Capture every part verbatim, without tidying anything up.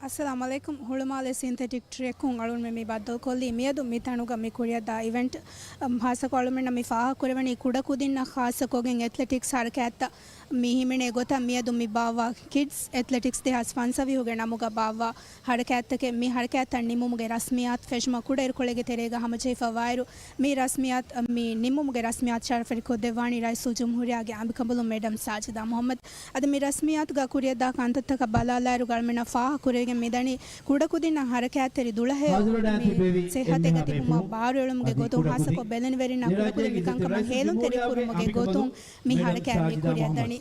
އައްސަލާމު ޢަލައިކުމް. ހުޅުމާލެ ސިންތެޓިކް ޓްރެކުން އަޅުގަނޑުމެން މި ބައްދަލުކޮށްލީ. މިއަދު މި ތަނުގަ މި ކުރިއަށްދާ އިވެންޓް، އަމް، ހާއްސަކޮށް އަޅުގަނޑުމެންނަށް މި ފާހަގަކުރެވެނީ ކުޑަކުދިންނަށް ޚާއްޞަކޮށްގެން އެތްލެޓިކްސް ހަރަކާތްތައް މި ހިމެނޭ ގޮތަށް. މިއަދު މި ބާއްވާ ކިޑްސް އެތްލެޓިކްސް ދެހާސް ފަންސަވީހުގެ ނަމުގަ ބާއްވާ ހަރަކާތްތަކެއް. މި ހަރަކާތްތައް ނިމުމުގެ ރަސްމިއްޔާތު ފެށުމަށް ކުޑައިރުކޮޅެއްގެ ތެރޭގަ ހަމަޖެހިފަވާއިރު، މި ރަސްމިއްޔާތު، މި ނިމުމުގެ ރަސްމިއްޔާތު ޝަރަފުވެރިކޮށްދެއްވާނީ ރައީސުލްޖުމްހޫރިއްޔާގެ އަނބިކަނބަލުން މެޑަމް ސާޖިދާ މުޙައްމަދު. އަދި މި ރަސްމިއްޔާތުގަ ކުރިއަށްދާ ކަންތައްތަކަށް ބަލާލާއިރު، އަޅުގަނޑުމެންނަށް ފާހަގަކުރެވިގެން މިދަނީ، ކުޑަކުދިންނަށް ހަރަކާތްތެރި ދުޅަހެޔޮ މި ސިއްހަތެއްގަ ތިބުމަށް ބާރުއެޅުމުގެ ގޮތުން، ހާއްސަކޮށް ބެލެނިވެރިންނާ ކުޑަކުދިން މިކަންކަމަށް ހޭލުންތެރި ކުރުމުގެ ގޮތުން މި ހަރަކާތް މި ކުރިއަށްދަނީ.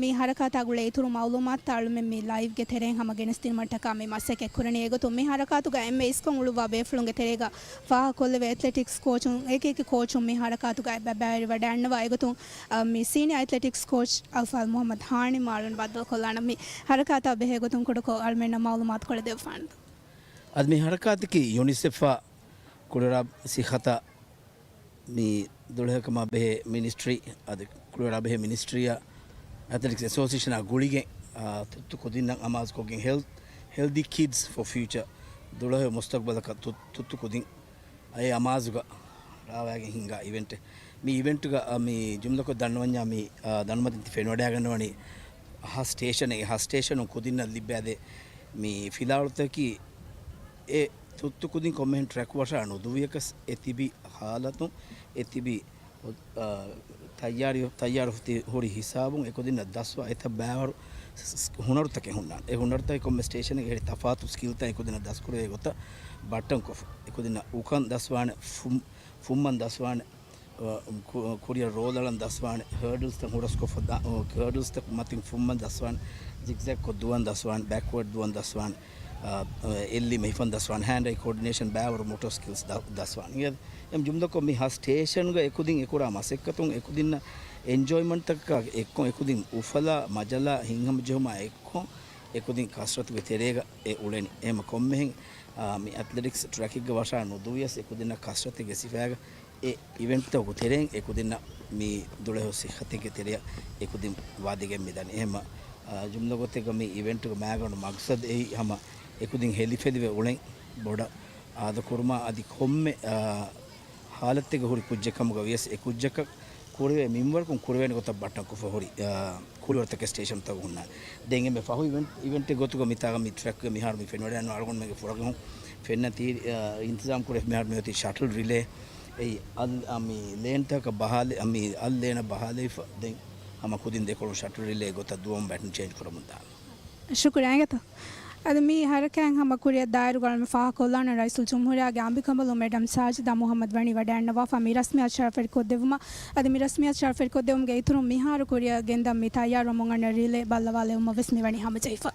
މި ހަރަކާތާ ގުޅޭ އިތުރު މައުލޫމާތުތައް އަޅުމެން މި ލައިވްގެ ތެރެއިން ހަމަ ގެނެސްދިނުމަށްޓަކާ މި މަސައްކަތް ކުރަނީ. އެގޮތުން މި ހަރަކާތުގަ އެންމެ އިސްކޮށް އުޅުއްވާ ބޭފުޅުންގެ ތެރޭގަ ފާހަގަކޮށްލެވޭ އެތްލެޓިކްސް ކޯޗުން، އެކިއެކި ކޯޗުން މި ހަރަކާތުގައި ބައިވެރިވަޑައިގަންނަވާ. އެގޮތުން، އަ، މި ސީނިއާ އެތްލެޓިކްސް ކޯޗް އައުފާލް މުޙައްމަދު ހާނިމް އަޅުގަނޑު ބައްދަލުކޮށްލާނަން. މި ހަރަކާތާ ބެހޭ ގޮތުން ކުޑަކޮށް އަޅުމެންނަށް މައުލޫމާތު ކޮޅެއް ދެއްވާނެ. އަދި މި ހަރަކާތަކީ ޔުނިސެފާ ކުޅިވަރާ ސިއްހަތާ މި ދުޅަހެޔޮކަމާ ބެހޭ މިނިސްޓްރީ، އަދި ކުޅިވަރާ ބެހޭ މިނިސްޓްރީއާ އެތްލެޓިކްސް އެސޯސިއޭޝަނާ ގުޅިގެން، އާ، ތުއްތު ކުދިންނަށް އަމާޒުކޮށްގެން ހެލްތް، ހެލްދީ ކިޑްސް ފޯ ފިއުޗާ، ދުޅަހެޔޮ މުސްތަގުބަލަކަށް ތު-، ތުއްތު ކުދިން އެ އަމާޒުގަ ރާވައިގެން ހިންގާ އިވެންޓެއް. މި އިވެންޓްގަ، އާ، މި ޖުމްލަކޮށް ދަންނަވަންޏާ މި، އާ، ދަނޑުމަތިން ތި ފެނިވަޑައިގަންނަވަނީ ހަ ސްޓޭޝަނެއް، ހަ ސްޓޭޝަނުން ކުދިންނަށް ލިއްބައިދޭ މި ފިލާވަޅުތަކަކީ އެ ތުއްތު ކުދިން ކޮންމެހެން ޓްރެކް ވަށާ ނުދުވިޔަކަސް އެ ތިބި ހާލަތުން، އެ ތިބި، އާ، ތައްޔާރި، ތައްޔާރު ހު-، ހުރި ހިސާބުން އެކުދިންނަށް ދަސްވާ އެތައް ބައިވަރު ސް-، ސް-، ހުނަރުތަކެއް ހުންނާނެ. އެ ހުނަރުތަކެއް ކޮންމެ ސްޓޭޝަނެއްގެ އެހެރި ތަފާތު ސްކިލްތައް އެކުދިންނަށް ދަސްކުރެވޭ ގޮތަށް ބައްޓަންކޮށްފަ، އެކުދިންނަށް އުކަން ދަސްވާނެ، ފުން-، ފުންމަން ދަސްވާނެ، އަ، ކު-، ކުރިއަށް ރޯލް އަޅަން ދަސްވާނެ، ހަރޑްލްސްތައް ހުރަސްކޮށްފަ ދާ-، އަ، ހަރޑްލްސްތައް މަތިން ފުންމަން ދަސްވާނެ، ޒިގްޒެގްކޮށް ދުވަން ދަސްވާނެ، ބެކްވަރޑް ދުވަން ދަސްވާނެ، އަ، އެއްލީމަ ހިފަން ދަސްވާނެ، ހޭންޑް އައި ކޯޑިނޭޝަން، ބައިވަރު މޮޓޯ ސްކިލްސް ދަ-، ދަސްވާނެ. އިނގޭ؟ އެމް ޖުމްލަކޮށް މި ހަ ސްޓޭޝަންގަ އެކުދިން އެކުރާ މަސައްކަތުން އެކުދިންނަށް އެންޖޯއިމަންޓްތަކަކާ އެއްކޮށް، އެކުދިން އުފަލާ މަޖަލާ ހިތްހަމަޖެހުމާ އެއްކޮށް، އެކުދިން ކަސްރަތުގެ ތެރޭގަ އެ އުޅެނީ. އެހެމަ ކޮންމެހެން، އާ، މި އެތްލެޓިކްސް ޓްރެކެއްގަ ވަށާ ނުދުވިޔަސް އެކުދިންނަށް ކަސްރަތެއްގެ ސިފައިގަ އެ އިވެންޓްތަކުގެ ތެރެއިން އެކުދިންނަށް މި ދުޅަހެޔޮ ސިއްހަތެއްގެ ތެރެއަށް އެކުދިން ވަދެގެން މިދަނީ. އެހެމަ، އާ، ޖުމްލަ ގޮތެއްގަ މި އިވެންޓުގެ މައިގަނޑު މަގްސަދު އެއީ ހަމަ އެކުދިން ހެލިފެލިވެ އުޅެން ބޮޑަށް އާދަކުރުމާ އަދި ކޮންމެ، އާ، ހާލަތެއްގަ ހުރި ކުއްޖެއް ކަމުގަ ވިޔަސް އެ ކުއްޖަކަށް ކުރެވޭ މިންވަރަކުން ކުރެވޭނެ ގޮތަށް ބައްޓަންކޮށްފަ ހުރި، އާ، ކުޅިވަރުތަކެއް ސްޓޭޝަންތަކު ހުންނާނެ. ދެން އެންމެ ފަހު އިވެންޓް، އިވެންޓެއް ގޮތުގަ މިތާގަ މި ޓްރެކްގަ މިހާރު މި ފެނިވަޑައިގަންނަވާ އަޅުގަނޑުމެންގެ ފުރަގަހުން ފެންނަ ތީ، އާ، އިންތިޒާމް ކުރެ މިހާރު މިއޮތީ ޝަޓަލް ރިލޭ. އެއީ އަލް، އާ، މި ލޭންތަކަށް ބަހާލެ، އާ، މި އަލް ލޭނަށް ބަހާލެވިފަ ދެން ހަމަ ކުދިން ދެކޮޅުން ޝަޓަލް ރިލޭ ގޮތަށް ދުވަމުން ބެޓިން ޗޭންޖް ކުރަމުން ދާނެ. ޝުކުރިއްޔާ އިނގޭތޯ. އަދި މި ހަރަކާތް ހަމަ ކުރިއަށް ދާއިރު އަޅުގަނޑުމެން ފާހަގަކޮށްލާނަން ރައީސުލްޖުމްހޫރިއްޔާގެ އަނބިކަނބަލުން މެޑަމް ސާޖިދާ މުހައްމަދު ވަނީ ވަޑައިގަންނަވާފަ މި ރަސްމިއްޔާތު ޝަރަފުވެރިކޮށްދެއްވުމަށް. އަދި މި ރަސްމިއްޔާތު ޝަރަފުވެރިކޮށްދެއްވުމުގެ އިތުރުން މިހާރު ކުރިއަށް ގެންދަން މި ތައްޔާރުވަމުން އަންނަ ރިލޭ ބައްލަވާލެވުމަށް ވެސް މިވަނީ ހަމަޖެހިފަ.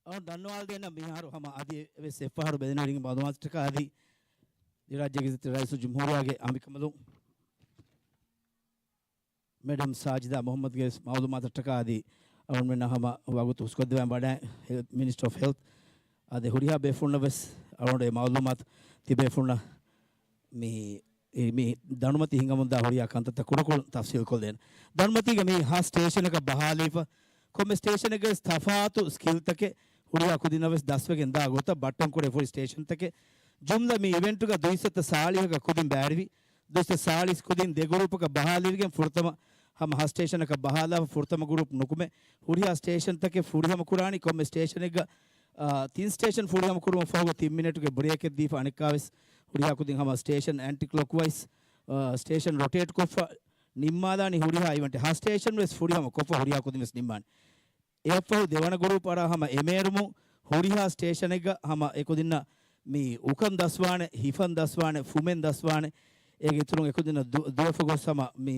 އަޅުގަނޑު ދަންނަވާލަދޭނަން މިހާރު ހަމަ އަދި ވެސް އެއްފަހަރު ބެލެނިވެރިންގެ މައުލޫމާތުތަކަށް އަދި ދިވެހިރާއްޖޭގެ ރައީސުލްޖުމްހޫރިއްޔާގެ އަނބިކަނބަލުން މެޑަމް ސާޖިދާ މުހައްމަދުގެ ވެސް މައުލޫމާތަށްޓަކާ އަދި އަޅުގަނޑުމެންނަށް ހަމަ ވަގުތު ހުސްކޮށްދެވާން ވަޑައި ހެލްތް، މިނިސްޓްރީ އޮފް ހެލްތް އަދި ހުރިހާ ބޭފުޅުންނަށް ވެސް އަޅުގަނޑު އެ މައުލޫމާތު ތިބޭފުޅުންނަށް މި، މި ދަނޑުމަތި ހިނގަމުންދާ ހުރިހާ ކަންތައްތައް ކުޑަކޮށް ތަފްސީލްކޮށްދޭނެ. ދަނޑުމަތީގަ މި ހަ ސްޓޭޝަނަކަށް ބަހާލައިފަ ކޮންމެ ސްޓޭޝަނެއްގަ ވެސް ތަފާތު ސްކިލްތަކެއް ހުރިހާ ކުދިންނަށް ވެސް ދަސްވެގެން ދާ ގޮތަށް ބައްޓަން ކުރެވިފަ ހުރި ސްޓޭޝަންތަކެއް. ޖުމްލަ މި އިވެންޓުގަ ދުއިސައްތަ ސާޅީހަކަށް ކުދިން ބައިވެރިވި، ދުއިސައްތަ ސާޅީސް ކުދިން ދެ ގުރޫޕަކަށް ބަހާލެވިގެން ފުރަތަމަ ހަމަ ހަ ސްޓޭޝަނަކަށް ބަހާލާފަ ފުރަތަމަ ގުރޫޕް ނުކުމެ ހުރިހާ ސްޓޭޝަންތަކެއް ފުރިހަމަ ކުރާނީ ކޮންމެ ސްޓޭޝަނެއްގަ، އާ، ތިން ސްޓޭޝަން ފުރިހަމަ ކުރުމަށް ފަހުގަ ތިން މިނެޓުގެ ބްރޭކެއް ދީފަ އަނެއްކާވެސް ހުރިހާ ކުދިން ހަމަ ސްޓޭޝަން އެންޓި ކްލޮކްވައިޒް، އާ، ސްޓޭޝަން ރޮޓޭޓް ކޮށްފަ ނިންމާލާނީ ހުރިހާ އިވެންޓެއް ހަ ސްޓޭޝަން ވެސް ފުރިހަމަ ކޮށްފަ ހުރިހާ ކުދިން ވެސް ނިންމާނެ. އެއަށްފަހު ދެވަނަ ގުރޫޕް އަރާ ހަމަ އެމޭރުމު ހުރިހާ ސްޓޭޝަނެއްގަ ހަމަ އެކުދިންނަށް މި އުކަން ދަސްވާނެ، ހިފަން ދަސްވާނެ، ފުމެން ދަސްވާނެ، އޭގެ އިތުރުން އެކުދިންނަށް ދު-، ދުވެފަ ގޮސް ހަމަ މި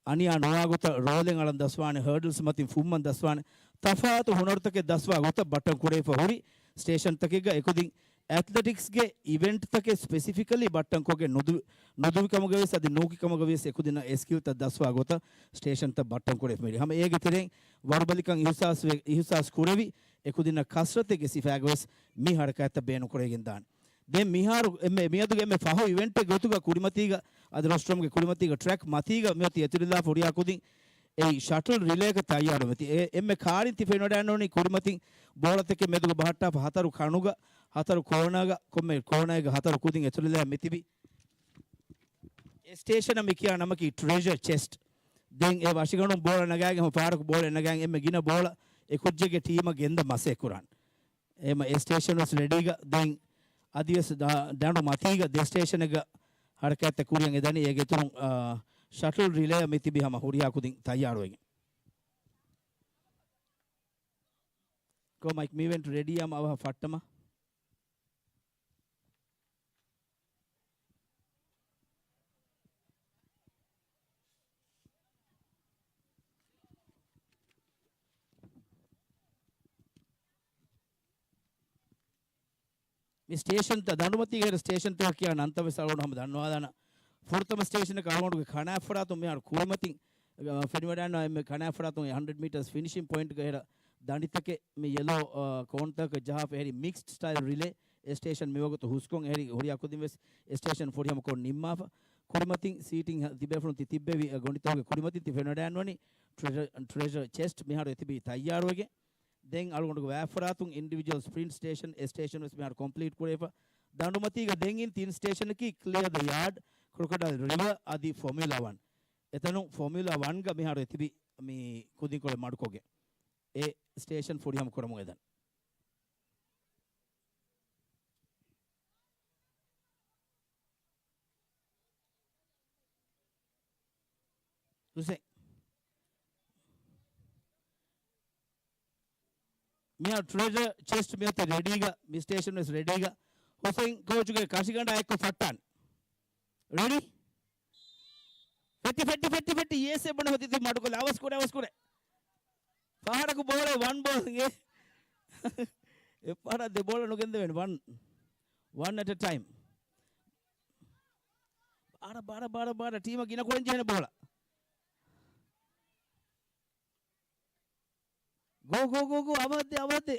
އަނިޔާ ނުވާ ގޮތަށް ރޯލެއް އަޅަން ދަސްވާނެ، ހަރޑްލްސް މަތިން ފުންމަން ދަސްވާނެ، ތަފާތު ހުނަރުތަކެއް ދަސްވާ ގޮތަށް ބައްޓަން ކުރެވިފަ ހުރި ސްޓޭޝަންތަކެއްގަ އެކުދިން އެތްލެޓިކްސްގެ އިވެންޓްތަކެއް ސްޕެސިފިކަލީ ބައްޓަންކޮށްގެން ނުދު-، ނުދުވި ކަމުގަވެސް އަދި ނޫކި ކަމުގަވެސް އެކުދިންނަށް އެ ސްކިލްތައް ދަސްވާ ގޮތަށް ސްޓޭޝަންތައް ބައްޓަންކުރެވިފަ މިވީ. ހަމަ އޭގެ ތެރެއިން ވަރުބަލިކަން އިހުސާސް ވެ-، އިހުސާސް ކުރެވި، އެކުދިންނަށް ކަސްރަތެއްގެ ސިފައިގަވެސް މި ހަރަކާތްތައް ބޭނުންކުރެވިގެން ދާނެ. ދެން މިހާރު އެންމެ މިއަދުގެ އެންމެ ފަހު އިވެންޓެއް ގޮތުގަ ކުރިމަތީގަ އަދި ރޮސްޓްރޯމްގެ ކުރިމަތީގަ ޓްރެކް މަތީގަ މިއޮތީ އެތުރިލާފަ ހުރިހާ ކުދިން އެއީ ޝަޓަލް ރިލޭގަ ތައްޔާރުވެތި. އެ އެންމެ ކާރިން ތި ފެނިވަޑައިގަންނަވަނީ ކުރިމަތިން ބޯޅަތަކެއް މެދުގަ ބަހައްޓާފަ ހަތަރު ކަނުގަ، ހަތަރު ކޯނާގަ، ކޮންމެ ކޯނާއެއްގަ ހަތަރު ކުދިން އެތުރިލާ މިތިބި. އެ ސްޓޭޝަނަށް މި ކިޔާ ނަމަކީ ޓްރެޝަރ ޗެސްޓް. ދެން އެ ވަށިގަނޑުން ބޯޅަ ނަގާގެން ހަމަ ފަހަރަކު ބޯޅަ ނަގާގެން އެންމެ ގިނަ ބޯޅަ އެ ކުއްޖެއްގެ ޓީމަށް ގެންދަން މަސައްކަތް ކުރާނެ. އެހެން އެ ސްޓޭޝަން ވެސް ރެޑީގަ ދެން އަދިވެސް ދަ-، ދަނޑު މަތީގަ ދެ ސްޓޭޝަނެއްގަ ހަރަކާތްތައް ކުރިއަށް އެދަނީ. އޭގެ އިތުރުން، އާ، ޝަޓަލް ރިލޭއަށް މި ތިބީ ހަމަ ހުރިހާ ކުދިން ތައްޔާރުވެގެން. ކޯ މައިކް މި އިވެންޓް ރެޑީއާމަ އަވަހަށް ފައްޓަމަ. މި ސްޓޭޝަންތައް، ދަނޑުމަތީގެ ހެރަ ސްޓޭޝަންތަކަށް ކިޔާ ނަންތައް ވެސް އަޅުގަނޑު ހަމަ ދަންނަވާލާނަން. ފުރަތަމަ ސްޓޭޝަނަކަށް އަޅުގަނޑުގެ ކަނާތްފަރާތުން މިހާރު ކުރިމަތިން، އަ، ފެނިވަޑައިގަންނަވާ އެންމެ ކަނާތްފަރާތުން އެ ހަންޑްރެޑް މީޓާސް ފިނިޝިން ޕޮއިންޓްގަ ހެރަ ދަނޑިތަކެއް މި ޔެލޯ، އަ، ކޯންތަކަށް ޖަހާފަ އެހެރީ މިކްސްޑް ސްޓައިލް ރިލޭ އެ ސްޓޭޝަން މިވަގުތު ހުސްކޮށް އެހެރީ ހުރިހާ ކުދިން ވެސް އެ ސްޓޭޝަން ފުރިހަމަކޮށް ނިންމާފަ. ކުރިމަތިން ސީޓިން ތިބޭފުޅުން ތި ތިއްބެވި ގޮނޑިތަކުގެ ކުރިމަތިން ތި ފެނިވަޑައިގަންނަވަނީ ޓްރެ-، ޓްރެޝަރ ޗެސްޓް މިހާރު އެ ތިބީ ތައްޔާރުވެގެން. ދެން އަޅުގަނޑުގެ ވާތްފަރާތުން އިންޑިވިޖުއަލް ސްޕްރިންޓް ސްޓޭޝަން، އެ ސްޓޭޝަން ވެސް މިހާރު ކޮމްޕްލީޓް ކުރެވިފަ. ދަނޑުމަތީގަ ދެން އިން ތިން ސްޓޭޝަނަކީ ކްލިއާ ދަ ޔާޑް، ކްރޮކޮޑައިލް ރިވަރ އަދި ފޮމިއުލާ ވަން. އެތަނުން ފޮމިއުލާ ވަންގަ މިހާރު އެތިބި މި ކުދިންކޮޅެއް މަޑުކޮށްގެން އެ ސްޓޭޝަން ފުރިހަމަ ކުރަމުން އެދަން. ހުސެން. މިހާރު ޓްރެޝަރ ޗެސްޓް މިއޮތީ ރެޑީގަ، މި ސްޓޭޝަން ވެސް ރެޑީގަ. ހުސެން ކޯޗުގެ ކަށިގަނޑާ އެއްކޮށް ފައްޓާން. ރެޑީ؟ ފެއްޓި، ފެއްޓި، ފެއްޓި، ފެއްޓި. ޔެސް އެ ބުނެ ހޮތި ތި މަޑުކޮށްލާ. އަވަސް ކުރޭ، އަވަސް ކުރޭ. ފަހަރަކު ބޯޅަ ވަން ބޯލް އިނގޭ. އެއްފަހަރަށް ދެ ބޯޅަ ނުގެންދެވޭނެ. ވަން، ވަން އެޓް އެ ޓައިމް. ބާރަ، ބާރަ، ބާރަ، ބާރަ. ޓީމަށް ގިނަ ކުރަން ޖެހޭނެ ބޯޅަ. ގޯ، ގޯ، ގޯ، ގޯ. އަވަހަށްދޭ، އަވަހަށްދޭ.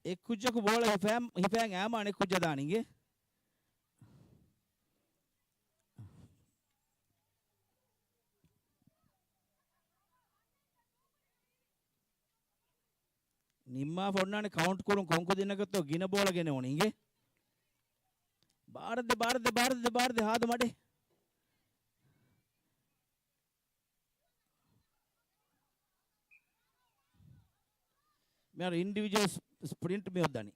އެއްކުއްޖަކު ބޯޅަ ހިފައި، ހިފައި އައިމަ އަނެއްކުއްޖާ ދާނެ އިނގޭ. ނިންމާފަ އޮންނާނެ ކައުންޓް ކުރުން ކޮން ކުދިންނަކަށްތޯ ގިނަ ބޯޅަ ގެނެވުނީ އިނގޭ. ބާރަށްދޭ، ބާރަށްދޭ، ބާރަށްދޭ، ބާރަށްދޭ، ހާދަ މަޑޭ. މިހާރު އިންޑިވިޖުއަލް ސް-، ސްޕްރިންޓް މި އޮއްދަނީ.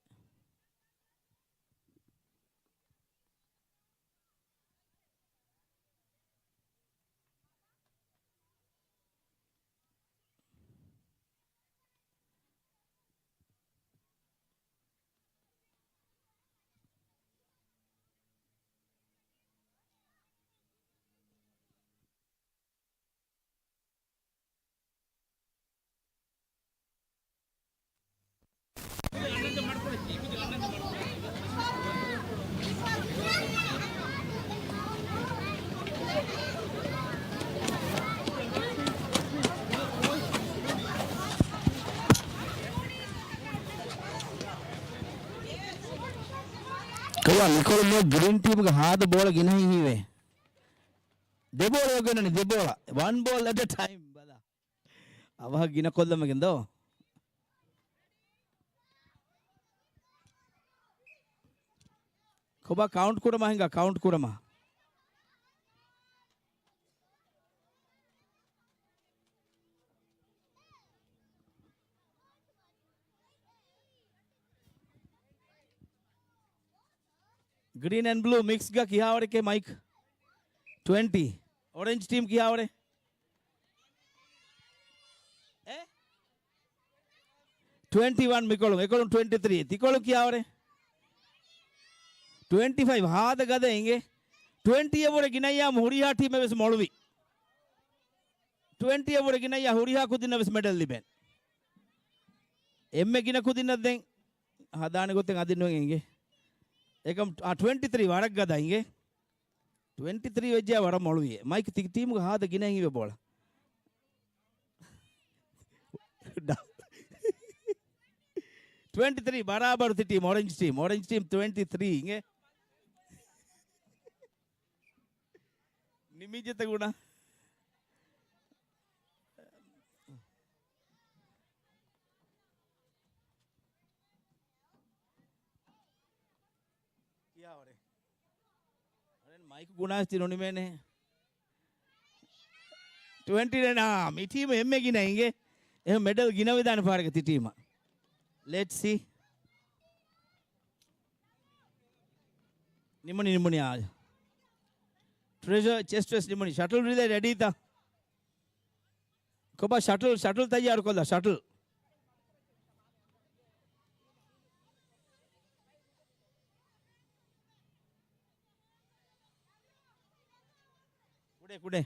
ކޮބާ މިކޮޅު މި ގްރީން ޓީމުގެ ހާދަ ބޯޅަ ގިނަހި ހީވޭ. ދެ ބޯޅަ ގެނަނީ، ދެ ބޯޅަ. One ball at a time ބަލާ. އަވަހަށް ގިނަ ކޮށްލަމެގެން ދޯ. ކޮބާ ކައުންޓް ކުރަމާ ހިނގާ، ކައުންޓް ކުރަމާ. ގްރީން އެންޑް ބްލޫ މިކްސްގަ ކިހާވަރެކޭ މައިކް؟ ޓްވެންޓީ. އޮރެންޖް ޓީމް ކިހާވަރެއް؟ އެ؟ ޓްވެންޓީ ވަން މިކޮޅުން، އެކޮޅުން ޓްވެންޓީ ތްރީ. ތިކޮޅުން ކިހާވަރެއް؟ ޓްވެންޓީ ފައިވް. ހާދަ ގަދަ އިނގޭ. ޓްވެންޓީ އެއްވުރެ ގިނައްޔާމު ހުރިހާ ޓީމެއް ވެސް މޮޅުވި. ޓްވެންޓީއަށްވުރެ ގިނައްޔާ ހުރިހާ ކުދިންނަށް ވެސް މެޑަލް ލިބޭނެ. އެންމެ ގިނަ ކުދިންނަށް ދެން ހަދާނެ ގޮތެއް އަދި ނުވެ އިނގޭ. އެކަމް، އާ، ޓްވެންޓީ ތްރީ ވަރަށް ގަދަ އިނގޭ. ޓްވެންޓީ ތްރީ ވެއްޖެ ވަރަށް މޮޅުވިއޭ. މައިކް ތި ޓީމުގަ ހާދަ ގިނައިން ހިވެ ބޯޅަ. ޓްވެންޓީ ތްރީ ބަރާބަރު ތި ޓީމް، އޮރެންޖް ޓީމް، އޮރެންޖް ޓީމް ޓްވެންޓީ ތްރީ އިނގޭ. ނިމިއްޖެތަ ގުނަ؟ ކިޔާ ވަރެ. އަނެއް މައިކު ގުނާސް ތި ނުނިމޭނެ. ޓްވެންޓީ ނައިން، އާ، މި ޓީމު އެންމެ ގިނަ އިނގޭ. އެހެން މެޑަލް ގިނަވެދާނެ ފަހަރަކަށް ތި ޓީމަށް. ލެޓްސް ސީ. ނިމުނި، ނިމުނި، އާ. ޓްރެޝަރ ޗެސްޓް ވެސް ނިމުނި. ޝަޓަލް ރިލޭ ރެޑީތަ؟ ކޮބާ ޝަޓަލް، ޝަޓަލް ތައްޔާރު ކޮށްލާ، ޝަޓަލް. ކުޑޭ، ކުޑޭ.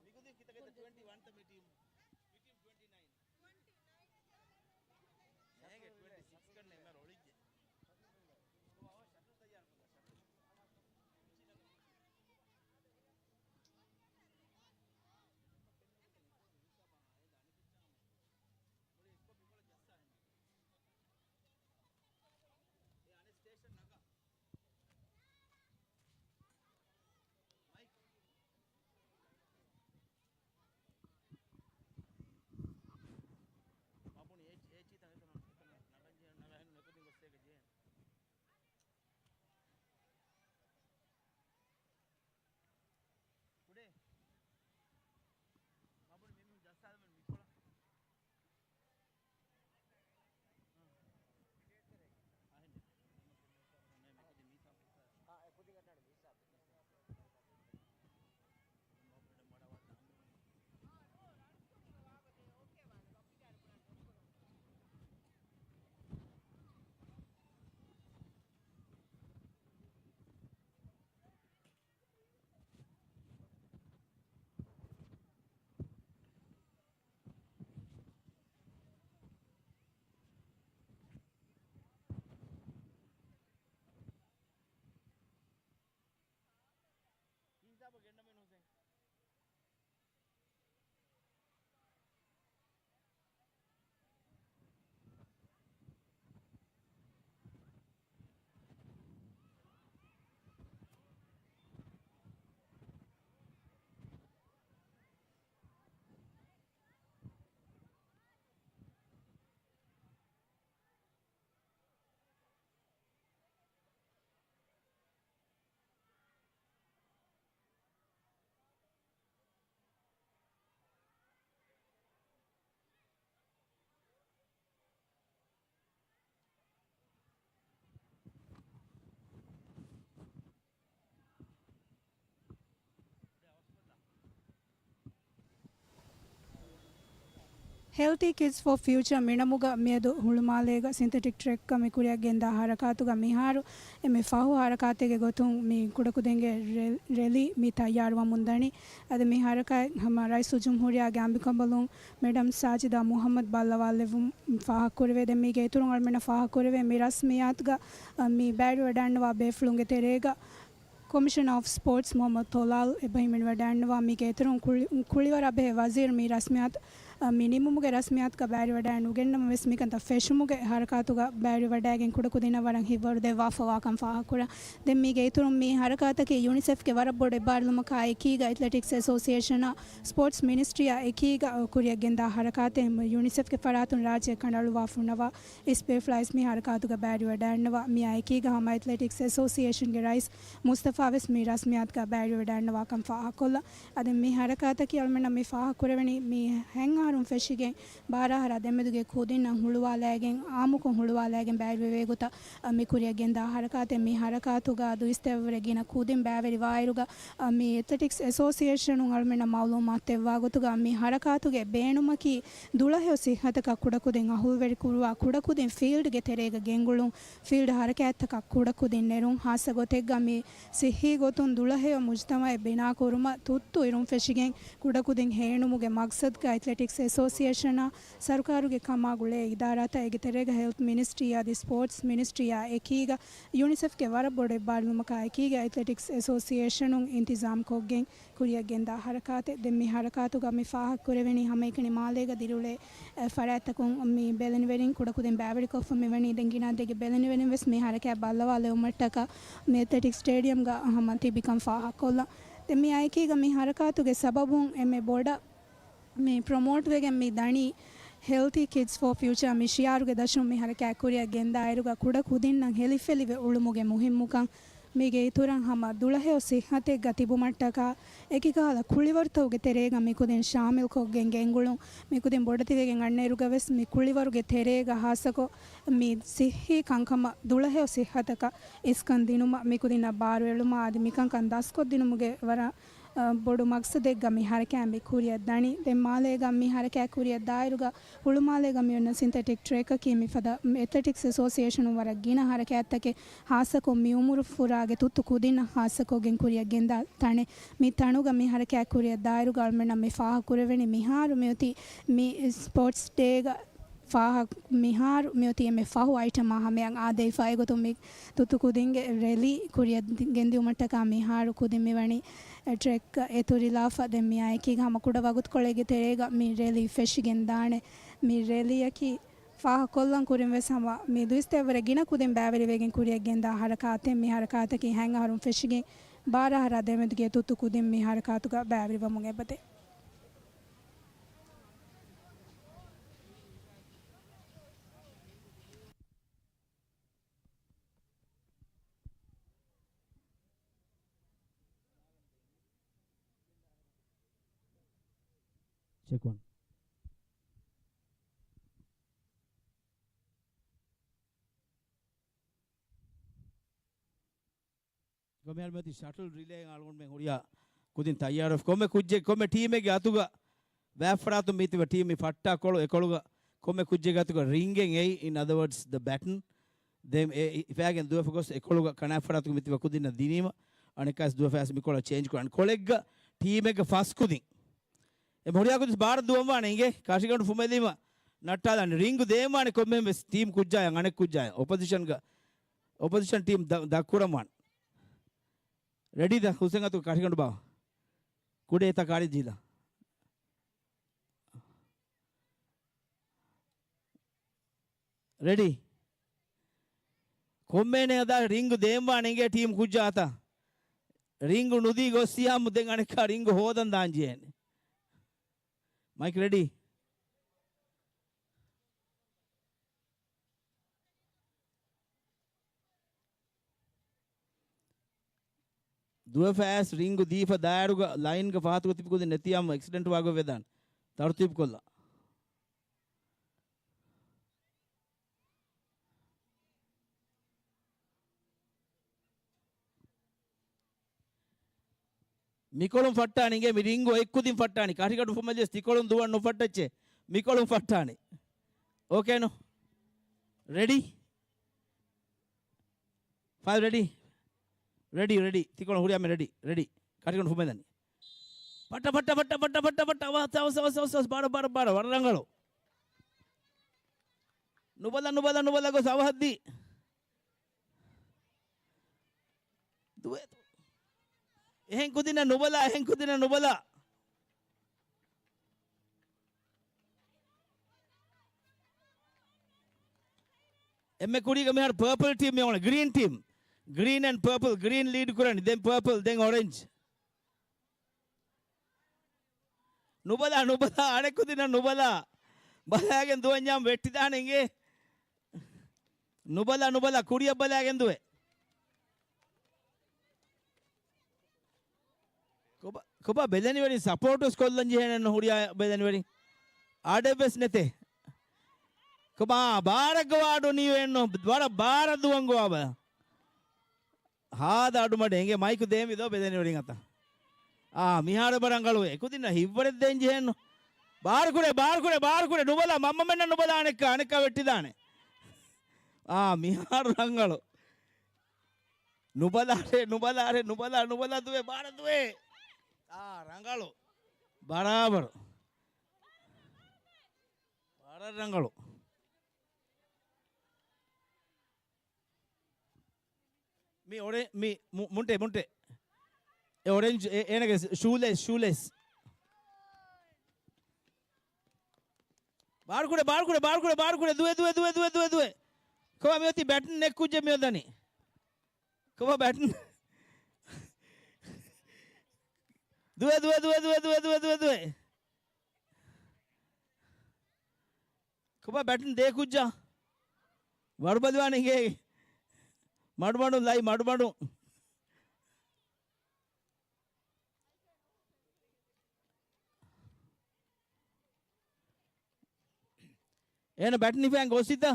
މިގޮތުން ކިތަކެތަ ޓްވެންޓީ ވަންތަ މި ޓީމް؟ މި ޓީމް ޓްވެންޓީ ނައިން. ނޭގެ ޓްވެންޓީ ސިކްސް ކަންނޭ މެ ރޮޅިއްޖެ. ޝަޓަލް ތައްޔާރު ކޮށްލާ، ޝަޓަލް. ކުޑޭ. މަބުނި މި މީހުން ޖައްސާލަމެން މިކޮޅަށް. ހިސާބަށް ގެންނަމޭ ހުސެން. ހެލްތީ ކިޑްސް ފޯ ފިއުޗާ މިނަމުގަ މިއަދު ހުޅުމާލޭގަ ސިންތެޓިކް ޓްރެކްގަ މި ކުރިއަށް ގެންދާ ހަރަކާތުގަ މިހާރު އެންމެ ފަހު ހަރަކާތެއްގެ ގޮތުން މި ކުޑަކުދިންގެ ރެ-، ރެލީ މި ތައްޔާރުވަމުން ދަނީ. އަދި މި ހަރަކާތް ހަމަ ރައީސުލްޖުމްހޫރިއްޔާގެ އަނބިކަނބަލުން މެޑަމް ސާޖިދާ މުހައްމަދު ބައްލަވާލެއްވުން ފާހަގަކުރެވޭ. ދެން މީގެ އިތުރުން އަޅުމެންނަށް ފާހަގަކުރެވޭ މި ރަސްމިއްޔާތުގަ، އަ، މި ބައިވެރިވަޑައިގަންނަވާ ބޭފުޅުންގެ ތެރޭގަ ކޮމިޝަނަރ އޮފް ސްޕޯޓްސް މުހައްމަދު ތޮލާލް އެބަ ހިމެނިވަޑައިގަންނަވާ. މީގެ އިތުރުން ކުޅި-، ކުޅިވަރާ ބެހޭ ވަޒީރު މި ރަސްމިއްޔާތު، އަ، މި ނިމުމުގެ ރަސްމިއްޔާތުގަ ބައިވެރިވަޑައި ނުގެންނަމަވެސް، މިކަންތައް ފެށުމުގެ ހަރަކާތުގަ ބައިވެރިވަޑައިގެން ކުޑަކުދިންނަށް ވަރަށް ހިތްވަރު ދެއްވާފަވާކަން ފާހަގަކުރާ. ދެން މީގެ އިތުރުން މި ހަރަކާތަކީ ޔުނިސެފްގެ ވަރަށް ބޮޑު އެއްބާރުލުމަކާ އެކީގަ އެތްލެޓިކްސް އެސޯސިއޭޝަނާ ސްޕޯޓްސް މިނިސްޓްރީއާ އެކީގަ ކުރިއަށް ގެންދާ ހަރަކާތެއް. ޔުނިސެފްގެ ފަރާތުން ރާއްޖެ ކަނޑައަޅުވާފަ ހުންނަވާ އިސް ބޭފުޅާ އިސް މި ހަރަކާތުގަ ބައިވެރިވަޑައިގަންނަވާ. މިއާ އެކީގަ ހަމަ އެތްލެޓިކްސް އެސޯސިއޭޝަންގެ ރައީސް މުސްތަފާ ފާވެސް މި ރަސްމިއްޔާތުގަ ބައިވެވަޑައިގަންނަވާކަން ފާހަގަކޮށްލަން. އަދި މި ހަރަކާތަކީ އަޅުމެންނަށް މި ފާހަގަކުރެވެނީ މި ހަތް އަހަރުން ފެށިގެން ބާރަ އަހަރާ ދެމެދުގެ ކުދިންނަށް ހުޅުވާލައިގެން، އާއްމުކޮށް ހުޅުވާލައިގެން ބައިވެރިވޭ ގޮތަށް މި ކުރިއަށް ގެންދާ ހަރަކާތެއް. މި ހަރަކާތުގަ ދުއިސައްތަ ވަރަށް ގިނަ ކުދިން ބައިވެރިވާއިރުގަ، މި އެތްލެޓިކްސް އެސޯސިއޭޝަނުން އަޅުމެންނަށް މައުލޫމާތު ދެއްވާ ގޮތުގަ، މި ހަރަކާތުގެ ބޭނުމަކީ ދުޅަހެޔޮ ސިއްހަތަކަށް ކުޑަކުދިން އަހުލުވެރިކުރުވާ، ކުޑަކުދިން ފީލްޑްގެ ތެރޭގަ ގެންގުޅުން، ފީލްޑް ހަރަކާތްތަކަށް ކުޑަކުދިން ނެރުން، ހާއްސަ ގޮތެއްގަ މި ސިއްހީ ގޮތުން ދުޅަހެޔޮ މުޖުތަމައެއް ބިނާކުރުމަށް ތުއްތު އިރުން ފެށިގެން ކުޑަކުދިން ހޭނުމުގެ މަގްސަދުގަ އެތްލެޓިކްސް އެސޯސިއޭޝަނާ، ސަރުކާރުގެ ކަމާ ގުޅޭ އިދާރާތައް އޭގެ ތެރޭގަ ހެލްތް މިނިސްޓްރީ އަދި ސްޕޯޓްސް މިނިސްޓްރީއާ އެކީގަ ޔުނިސެފްގެ ވަރަށް ބޮޑު އެއްބާރުލުމަކާ އެކީގަ އެތްލެޓިކްސް އެސޯސިއޭޝަނުން އިންތިޒާމް ކޮށްގެން ކުރިއަށް ގެންދާ ހަރަކާތެއް. ދެން މި ހަރަކާތުގަ މި ފާހަގަކުރެވެނީ ހަމައެކަނި މާލޭގަ ދިރިއުޅޭ، އެ، ފަރާތްތަކުން މި ބެލެނިވެރިން ކުޑަކުދިން ބައިވެރިކޮށްފަ މިވަނީ. ދެން ގިނަ އަދަދެއްގެ ބެލެނިވެރިން ވެސް މި ހަރަކާތް ބައްލަވާލެވުމަށްޓަކާ މި އެތްލެޓިކް ސްޓޭޑިއަމްގަ ހަމަ ތިބިކަން ފާހަގަކޮށްލަން. ދެން މި އާއެކީގަ މި ހަރަކާތުގެ ސަބަބުން އެންމެ ބޮޑަށް މި ޕްރޮމޯޓް ވެގެން މި ދަނީ ހެލްތީ ކިޑްސް ފޯ ފިއުޗާ މި ޝިއާރުގެ ދަށުން މި ހަރަކާތް ކުރިއަށް ގެންދާއިރުގަ ކުޑަ ކުދިންނަށް ހެލިފެލިވެ އުޅުމުގެ މުހިއްމުކަން، މީގެ އިތުރަށް ހަމަ ދުޅަހެޔޮ ސިއްހަތެއްގަ ތިބުމަށްޓަކާ އެކިކަހަލަ ކުޅިވަރުތަކުގެ ތެރޭގަ މިކުދިން ޝާމިލްކޮށްގެން ގެންގުޅުން. މިކުދިން ބޮޑެތިވެގެން އަންނައިރުގަ ވެސް މި ކުޅިވަރުގެ ތެރޭގަ ހާއްސަކޮށް މި ސިއްހީ ކަންކަމަށް ދުޅަހެޔޮ ސިއްހަތަކަށް އިސްކަން ދިނުމަށް މިކުދިންނަށް ބާރުއެޅުމަށް އަދި މިކަންކަން ދަސްކޮށްދިނުމުގެ ވަރަށް އަ، ބޮޑު މަގްސަދެއްގަ މި ހަރަކާތް މި ކުރިއަށް ދަނީ. ދެން މާލޭގަ މި ހަރަކާތް ކުރިއަށް ދާއިރުގަ ހުޅުމާލޭގަ މި އޮންނަ ސިންތެޓިކް ޓްރެކަކީ މިފަދަ އެތްލެޓިކްސް އެސޯސިއޭޝަނުން ވަރަށް ގިނަ ހަރަކާތްތަކެއް ހާއްސަކޮށް މި އުމުރުފުރާގެ ތުއްތު ކުދިންނަށް ހާއްސަކޮށްގެން ކުރިއަށް ގެންދާ ތަނެއް. މި ތަނުގަ މި ހަރަކާތް ކުރިއަށް ދާއިރުގަ އަޅުމެންނަށް މި ފާހަގަކުރެވެނީ މިހާރު މިއޮތީ މި ސްޕޯޓްސް ޑޭގަ ފާހަގަ މިހާރު މިއޮތީ އެންމެ ފަހު އައިޓަމާ ހަމަޔަށް އާދެވިފަ. އެގޮތުން މި ތުއްތު ކުދިންގެ ރެލީ ކުރިއަށް ގެންދިއުމަށްޓަކާ މިހާރު ކުދިން މިވަނީ ޓްރެކް އެތުރިލާފަ. ދެން މިއާއެކީގަ ހަމަ ކުޑަ ވަގުތުކޮޅެއްގެ ތެރޭގަ މި ރެލީ ފެށިގެން ދާނެ. މި ރެލީއަކީ ފާހަގަކޮށްލަން ކުރިން ވެސް ހަމަ މި ދުއިސައްތަ ވަރަށް ގިނަ ކުދިން ބައިވެރިވެގެން ކުރިއަށް ގެންދާ ހަރަކާތެއް. މި ހަރަކާތަކީ ހަތް އަހަރުން ފެށިގެން ބާރަ އަހަރާ ދެމެދުގެ ތުއްތު ކުދިން މި ހަރަކާތުގަ ބައިވެރިވަމުން އެބަދޭ. ޗެކް ވަން. ކޮންމެ އަޅުމެން ޝަޓަލް ރިލޭ އަޅުގަނޑުމެން ހުރިހާ ކުދިން ތައްޔާރުވެފަ. ކޮންމެ ކުއްޖެއް، ކޮންމެ ޓީމެއްގެ އަތުގަ ވާތްފަރާތުން މިތިބަ ޓީމް މި ފައްޓާ ކޮޅު އެކޮޅުގަ ކޮންމެ ކުއްޖެއްގެ އަތުގަ ރިންގެއް އެއީ، in other words, the baton. ދެން އެ ހިފާގެން ދުވެފަ ގޮސް އެކޮޅުގަ ކަނާތްފަރާތުގަ މިތިބަ ކުދިންނަށް ދިނީމަ، އަނެއްކާވެސް ދުވެފަ އައިސް މިކޮޅަށް ޗޭންޖް ކުރާނެ. ކޮޅެއްގަ ޓީމެއްގަ ފަސް ކުދިން. އެ ހުރިހާ ކުދިން ބާރަށް ދުވަން ވާނެ އިނގޭ، ކަށިގަނޑު ފުމެލީމަ ނައްޓާލާނެ. ރިންގު ދޭން ވާނެ ކޮންމެހެން ވެސް ޓީމް ކުއްޖާއަށް އަނެއް ކުއްޖާއަށް. އޮޕޮޒިޝަންގަ، އޮޕޮޒިޝަން ޓީމް ދަ-، ދަށްކުރަން ވާނެ. ރެޑީ ދަ ހުސެން އަތު ކަށިގަނޑު ބާ. ކުޑަ އެތަ ކާރި ޖީލަ. ރެޑީ. ކޮންމެހެން އަދާ ރިންގު ދޭން ވާނެ އިނގޭ ޓީމް ކުއްޖާ އަތަށް. ރިންގު ނުދީ ގޮއްސިޔާމު ދެން އަނެއްކާ ރިންގު ހޯދަން ދާން ޖެހޭނެ. މައިކް ރެޑީ. ދުވެފައިސް ރިންގު ދީފަ ދާއިރުގަ ލައިންގަ ފަހަތުގަ ތިބި ކުދިން ނެތިޔާމު އެކްސިޑެންޓް ވާގޮތް ވެދާނެ. ތަރުތީބު ކޮށްލާ. މިކޮޅުން ފައްޓާނެ އިނގޭ މި ރިންގު އެއްކުދިން ފައްޓާނެ. ކަށިގަނޑު ފުމެލިޔަސް ތިކޮޅުން ދުވަން ނުފައްޓައްޗޭ. މިކޮޅުން ފައްޓާނެ. އޯކޭ ނޯ؟ ރެޑީ؟ ފައިވް ރެޑީ؟ ރެޑީ، ރެޑީ. ތިކޮޅުން ހުރިހާ މި ރެޑީ، ރެޑީ. ކަށިގަނޑު ފުމެލަނީ. ފައްޓަ، ފައްޓަ، ފައްޓަ، ފައްޓަ، ފައްޓަ، ފައްޓަ. އަވަސް، އަވަސް، އަވަސް، އަވަސް، އަވަސް. ބާރަ، ބާރަ، ބާރަ. ވަރަށް ރަނގަޅު. ނުބަލަ، ނުބަލަ، ނުބަލަ ގޮސް އަވަހަށްދީ. ދުވެ. އެހެން ކުދިންނަށް ނުބަލާ، އެހެން ކުދިންނަށް ނުބަލާ. އެންމެ ކުރީގަ މިހާރު ޕާޕަލް ޓީމް މި އޮންނަ ގްރީން ޓީމް. ގްރީން އެންޑް ޕާޕަލް، ގްރީން ލީޑް ކުރަނީ. ދެން ޕާޕަލް، ދެން އޮރެންޖް. ނުބަލާ، ނުބަލާ، އަނެއް ކުދިންނަށް ނުބަލާ. ބަލާގެން ދުވަންޏާމް ވެއްޓިދާނެ އިނގޭ. ނުބަލާ، ނުބަލާ، ކުރިއަށް ބަލާގެން ދުވެ. ކޮބާ ބެލެނިވެރިން ސަޕޯޓުވެސް ކޮށްލަން ޖެހޭނެއްނު ހުރިހާ ބެލެނިވެރިން. އަޑެއްވެސް ނެތޭ. ކޮބާ ބާރަށް ގޮވާ އަޑު ނީވެންނު. ވަރަށް ބާރަށް ދުވަން ގޮވާ ބަލަ. ހާދަ އަޑުމަޑެއް އެނގޭ މައިކު ދޭންވީ ދޯ ބެލެނިވެރިން އަތަށް. އާ، މިހާރު ބަރަނގަޅުވޭ. ކުދިންނަށް ހިތްވަރެއް ދޭން ޖެހެންނު. ބާރުކުރޭ، ބާރުކުރޭ، ބާރުކުރޭ. ނުބަލާ، މަންމަމެންނަށް ނުބަލާ އަނެއްކާ، އަނެއްކާ ވެއްޓިދާނެ. އާ، މިހާރު ރަނގަޅު. ނުބަލާރޭ، ނުބަލާރޭ، ނުބަލާ، ނުބަލާ ދުވޭ، ބާރަށް ދުވޭ. އާ، ރަނގަޅު. ބަރާބަރު. ވަރަށް ރަނގަޅު. މި އޮރެ-، މި މު-، މުންޓެ، މުންޓެ. އެ އޮރެންޖް، އެ-، އޭނަގެ ޝޫލޭސް، ޝޫލޭސް. ބާރުކުރޭ، ބާރުކުރޭ، ބާރުކުރޭ، ބާރުކުރޭ. ދުވޭ، ދުވޭ، ދުވޭ. ކޮބާ މި އޮތީ ބެޓް ނެތް ކުއްޖެއް މި އޮދަނީ. ކޮބާ ބެޓް. ދުވޭ، ދުވޭ، ދުވޭ. ކޮބާ ބެޓް ދޭ ކުއްޖާ. ވަރުބަލިވާނެ އިނގޭ. މަޑުމަޑު ލައި މަޑުމަޑު. އޭނަ ބެޓް ނިފައިން ގޮސްތަ؟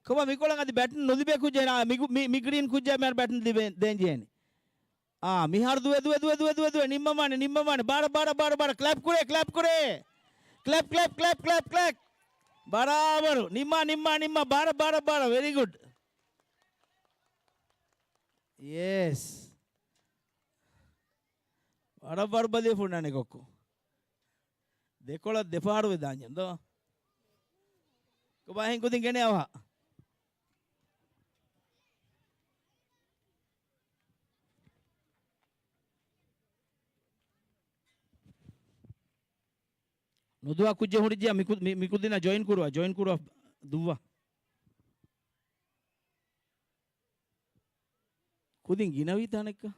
ކޮބާ މިކޮޅަށް އަދި ބެޓް ނުލިބޭ ކުއްޖެއް ނާ، މި، މި، މި ގްރީން ކުއްޖާ މިހާރު ބެޓް ލިބޭ، ދޭން ޖެހޭނެ. އާ، މިހާރު ދުވޭ، ދުވޭ، ދުވޭ. ނިންމަވާނެ، ނިންމަވާނެ. ބާރަށް، ބާރަށް، ބާރަށް، ބާރަށް. ކްލެޕް ކުރޭ، ކްލެޕް ކުރޭ. ކްލެޕް، ކްލެޕް، ކްލެޕް، ކްލެޕް، ކްލެޕް. ބަރާބަރު. ނިންމާ، ނިންމާ، ނިންމާ. ބާރަށް، ބާރަށް، ބާރަށް. ވެރީ ގުޑް. ޔެސް. ވަރަށް ވަރުބަލި ފުންނާނެ ކޮއްކޮ. ދެކޮޅަށް ދެފަހަރު ވެދާންޏެން ދޯ. ކޮބާ އެހެން ކުދިން ގެނެ އަވަހަށް. ނުދުވާ ކުއްޖެއް ހުރިއްޖެ މި ކު-، މި-، މި ކުދިންނަށް ޖޮއިން ކުރުވާ، ޖޮއިން ކުރުވާ ދުއްވާ. ކުދިން ގިނަވީތަ އަނެއްކާ؟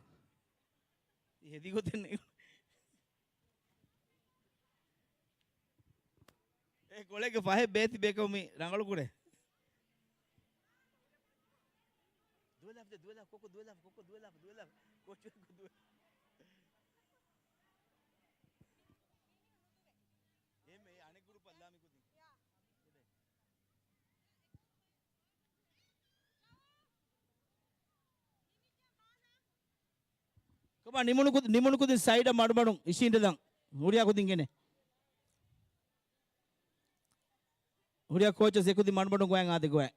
ހެދިގޮތެއް ނެތް. އެ ކޮޅެއްގެ ފަހެއް ބޭތި ބޭކަމު މި ރަނގަޅު ކުރޭ. ދުވެލާފަ، ދުވެލާފަ، ކޮއްކޮ ދުވެލާފަ، ކޮއްކޮ ދުވެލާފަ، ދުވެލާފަ. ކޮއްޗޮއްކޮ ދުވެ-، އެހެން އެ އަނެއް ގްރޫޕަށް ލާ މި ކުދިން. ކޮބާ ނިމުނު ކުދި-، ނިމުނު ކުދިން ސައިޑަށް މަޑުމަޑުން އިށީނދެލަން. ހުރިހާ ކުދިން ގެނެ. ހުރިހާ ކޯޗަސް އެކުދިން މަޑުމަޑުން ގޮވައި އާދެ ގޮވައި.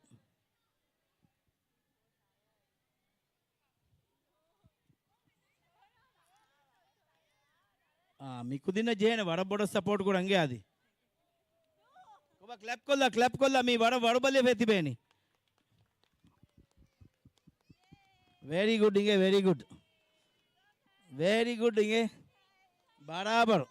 އާ، މި ކުދިންނަށް ޖެހޭނެ ވަރަށް ބޮޑަށް ސަޕޯޓް ކުރަން އިނގޭ އަދި. ކޮބާ ކްލެޕް ކޮށްލާ، ކްލެޕް ކޮށްލާ، މީ ވަރަށް ވަރުބަލިވެފަ ތިބޭނީ. ވެރީ ގުޑް އިނގޭ، ވެރީ ގުޑް. ވެރީ ގުޑް އިނގޭ. ބަރާބަރު.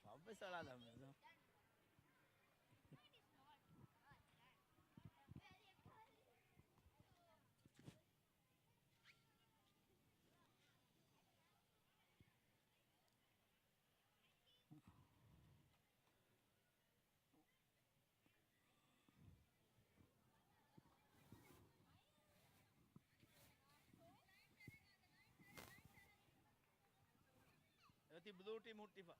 ފައްވެސް އަޅާލާ މެދު. އެއޮތީ ބްލޫ ޓީމް ހުއްޓިފަ.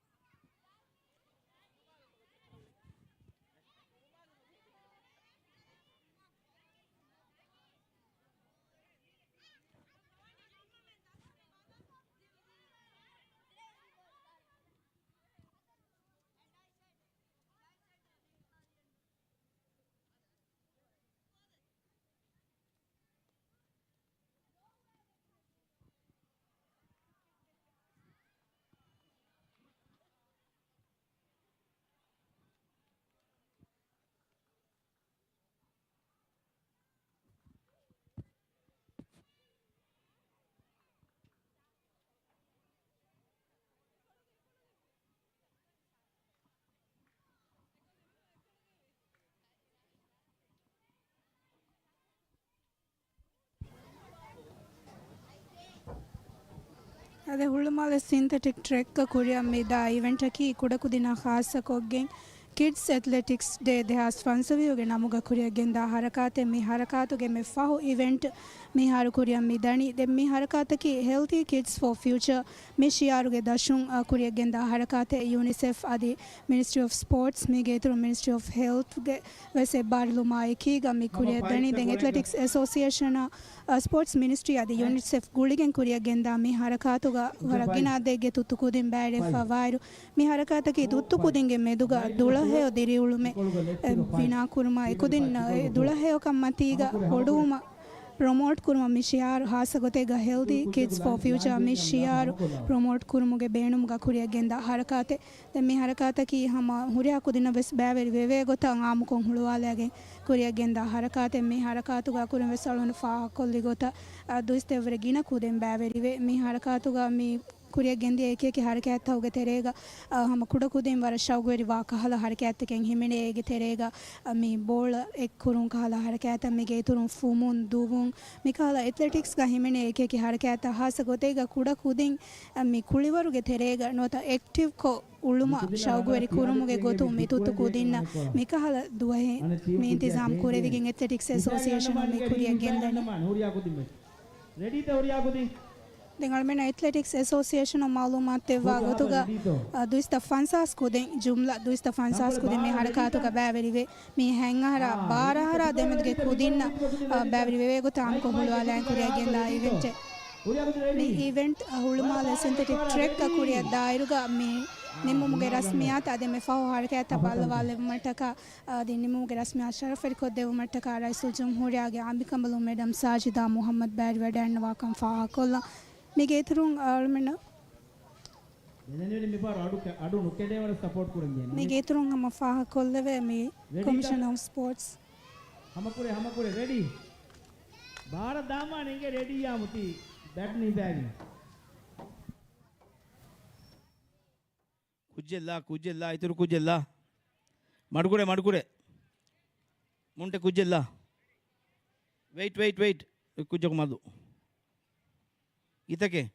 އަދި ހުޅުމާލެ ސިންތެޓިކް ޓްރެކްގަ ކުރިއަށް މި ދާ އިވެންޓަކީ ކުޑަކުދިންނާ ޚާއްޞަކޮށްގެން ކިޑްސް އެތްލެޓިކްސް ޑޭ ދެހާސް ފަންސަވީހުގެ ނަމުގަ ކުރިއަށްގެންދާ ހަރަކާތެއް. މި ހަރަކާތުގެ މި ފަހު އިވެންޓް މިހާރު ކުރިއަށް މި ދަނީ. ދެން މި ހަރަކާތަކީ ހެލްތީ ކިޑްސް ފޯ ފިއުޗަރ މި ޝިއާރުގެ ދަށުން، އަ، ކުރިއަށްގެންދާ ހަރަކާތެއް. ޔޫނިސެފް އަދި މިނިސްޓްރީ އޮފް ސްޕޯޓްސް މީގެ އިތުރުން މިނިސްޓްރީ އޮފް ހެލްތްގެ ވެސް އެއްބާރުލުމާ އެކީގަ މި ކުރިއަށް ދަނީ. ދެން އެތްލެޓިކްސް އެސޯސިއޭޝަނާ، އަ، ސްޕޯޓްސް މިނިސްޓްރީ އަދި ޔޫނިސެފް ގުޅިގެން ކުރިއަށްގެންދާ މި ހަރަކާތުގަ ވަރަށް ގިނަ އަދަދެއްގެ ތުއްތު ކުދިން ބައިވެރިވެފަ ވާއިރު، މި ހަރަކާތަކީ ތުއްތު ކުދިންގެ މެދުގަ ދުޅަހެޔޮ ދިރިއުޅުމެއް، އެ، ބިނާކުރުމާ އެކުދިން، އެ، ދުޅަހެޔޮކަން މަތީގަ ބޮޑުވުމަށް ޕްރޮމޯޓް ކުރުމަށް މި ޝިއާރު ހާއްސަ ގޮތެއްގަ ހެލްދީ ކިޑްސް ފޯ ފިއުޗާ މި ޝިއާރު ޕްރޮމޯޓް ކުރުމުގެ ބޭނުމުގަ ކުރިއަށްގެންދާ ހަރަކާތެއް. ދެން މި ހަރަކާތަކީ ހަމަ ހުރިހާ ކުދިންނަށް ވެސް ބައިވެރި ވެވޭ ގޮތަށް އާއްމުކޮށް ހުޅުވާލައިގެން ކުރިއަށްގެންދާ ހަރަކާތެއް. މި ހަރަކާތުގަ ކުރިން ވެސް އަޅުގަނޑު ފާހަގަކޮށްލި ގޮތަށް، އަ، ދުއިސައްތަ އެއްވުރެ ގިނަ ކުދިން ބައިވެރިވޭ. މި ހަރަކާތުގަ މި ކުރިއަށް ގެންދިޔަ އެކިއެކި ހަރަކާތްތަކުގެ ތެރޭގަ، އަ، ހަމަ ކުޑަކުދިން ވަރަށް ޝައުގުވެރިވާ ކަހަލަ ހަރަކާތްތަކެއް ހިމެނޭ. އޭގެ ތެރޭގަ، އަ، މި ބޯޅަ އެއްކުރުން ކަހަލަ ހަރަކާތްތައް، މީގެ އިތުރުން ފުމުން، ދުވުން، މިކަހަލަ އެތްލެޓިކްސްގަ ހިމެނޭ އެކިއެކި ހަރަކާތްތައް ހާއްސަ ގޮތެއްގަ ކުޑަކުދިން، އަ، މި ކުޅިވަރުގެ ތެރޭގަ ނުވަތަ އެކްޓިވްކޮށް އުޅުމަށް ޝައުގުވެރި ކުރުމުގެ ގޮތުން މި ތުއްތު ކުދިންނަށް މިކަހަލަ ދުވަހެއް މި އިންތިޒާމް ކުރެވިގެން އެތްލެޓިކްސް އެސޯސިއޭޝަނުން މި ކުރިއަށް ގެންދަނީ. ރެޑީތަ ހުރިހާ ކުދިން؟ ދެން އަޅުމެން އެތްލެޓިކްސް އެސޯސިއޭޝަނުން މައުލޫމާތު ދެއްވާ ގޮތުގަ، އަ، ދުއިސައްތަ ފަންސާސް ކުދިން، ޖުމްލަ ދުއިސައްތަ ފަންސާސް ކުދިން މި ހަރަކާތުގަ ބައިވެރިވޭ. މި ހަތް އަހަރާ، ބާރަ އަހަރާ ދެމެދުގެ ކުދިންނަށް، އަ، ބައިވެރިވެވޭ ގޮތަށް އާއްމުކޮށް ހުޅުވާލައިގެން ކުރިއަށް ގެންދާ އިވެންޓެއް. މި އިވެންޓް ހުޅުމާލެ ސިންތެޓިކް ޓްރެކްގަ ކުރިއަށް ދާއިރުގަ މި ނިމުމުގެ ރަސްމިއްޔާތު އަދި މި ފަހު ހަރަކާތްތައް ބައްލަވާލެވުމަށްޓަކާ، އަދި ނިމުމުގެ ރަސްމިއްޔާތު ޝަރަފްވެރިކޮށްދެއްވުމަށްޓަކާ ރައީސުލްޖުމްހޫރިއްޔާގެ އަނބިކަނބަލުން މެޑަމް ސާޖިދާ މުހައްމަދު ބައިވެރިވެވަޑައިގަންނަވާކަން ފާހަގަކޮށްލަން. މީގެ އިތުރުން އަޅުމެންނަށް ދެން މިފަހަރު އަޑު ކެ-، އަޑު ނުކެޑޭވަރަށް ސަޕޯޓް ކުރަން ޖެހޭ. މީގެ އިތުރުން ހަމަ ފާހަގަކޮށްލެވޭ މި ރެޑީތަ؟ ކޮމިޝަނަރ އޮފް ސްޕޯޓްސް. ހަމަކުރޭ، ހަމަކުރޭ، ރެޑީ. ބާރަ ދާމާ ނޭނގެ ރެޑީ ޔާ މުތީ ބެޓް ނީދާގެން. ކުއްޖެއްލާ، ކުއްޖެއްލާ، އިތުރު ކުއްޖެއްލާ. މަޑުކުރޭ، މަޑުކުރޭ. މުންޓެ ކުއްޖެއްލާ. ވެއިޓް، ވެއިޓް، ވެއިޓް. ކުއްޖަކު މަދު. ގިތަކެއް.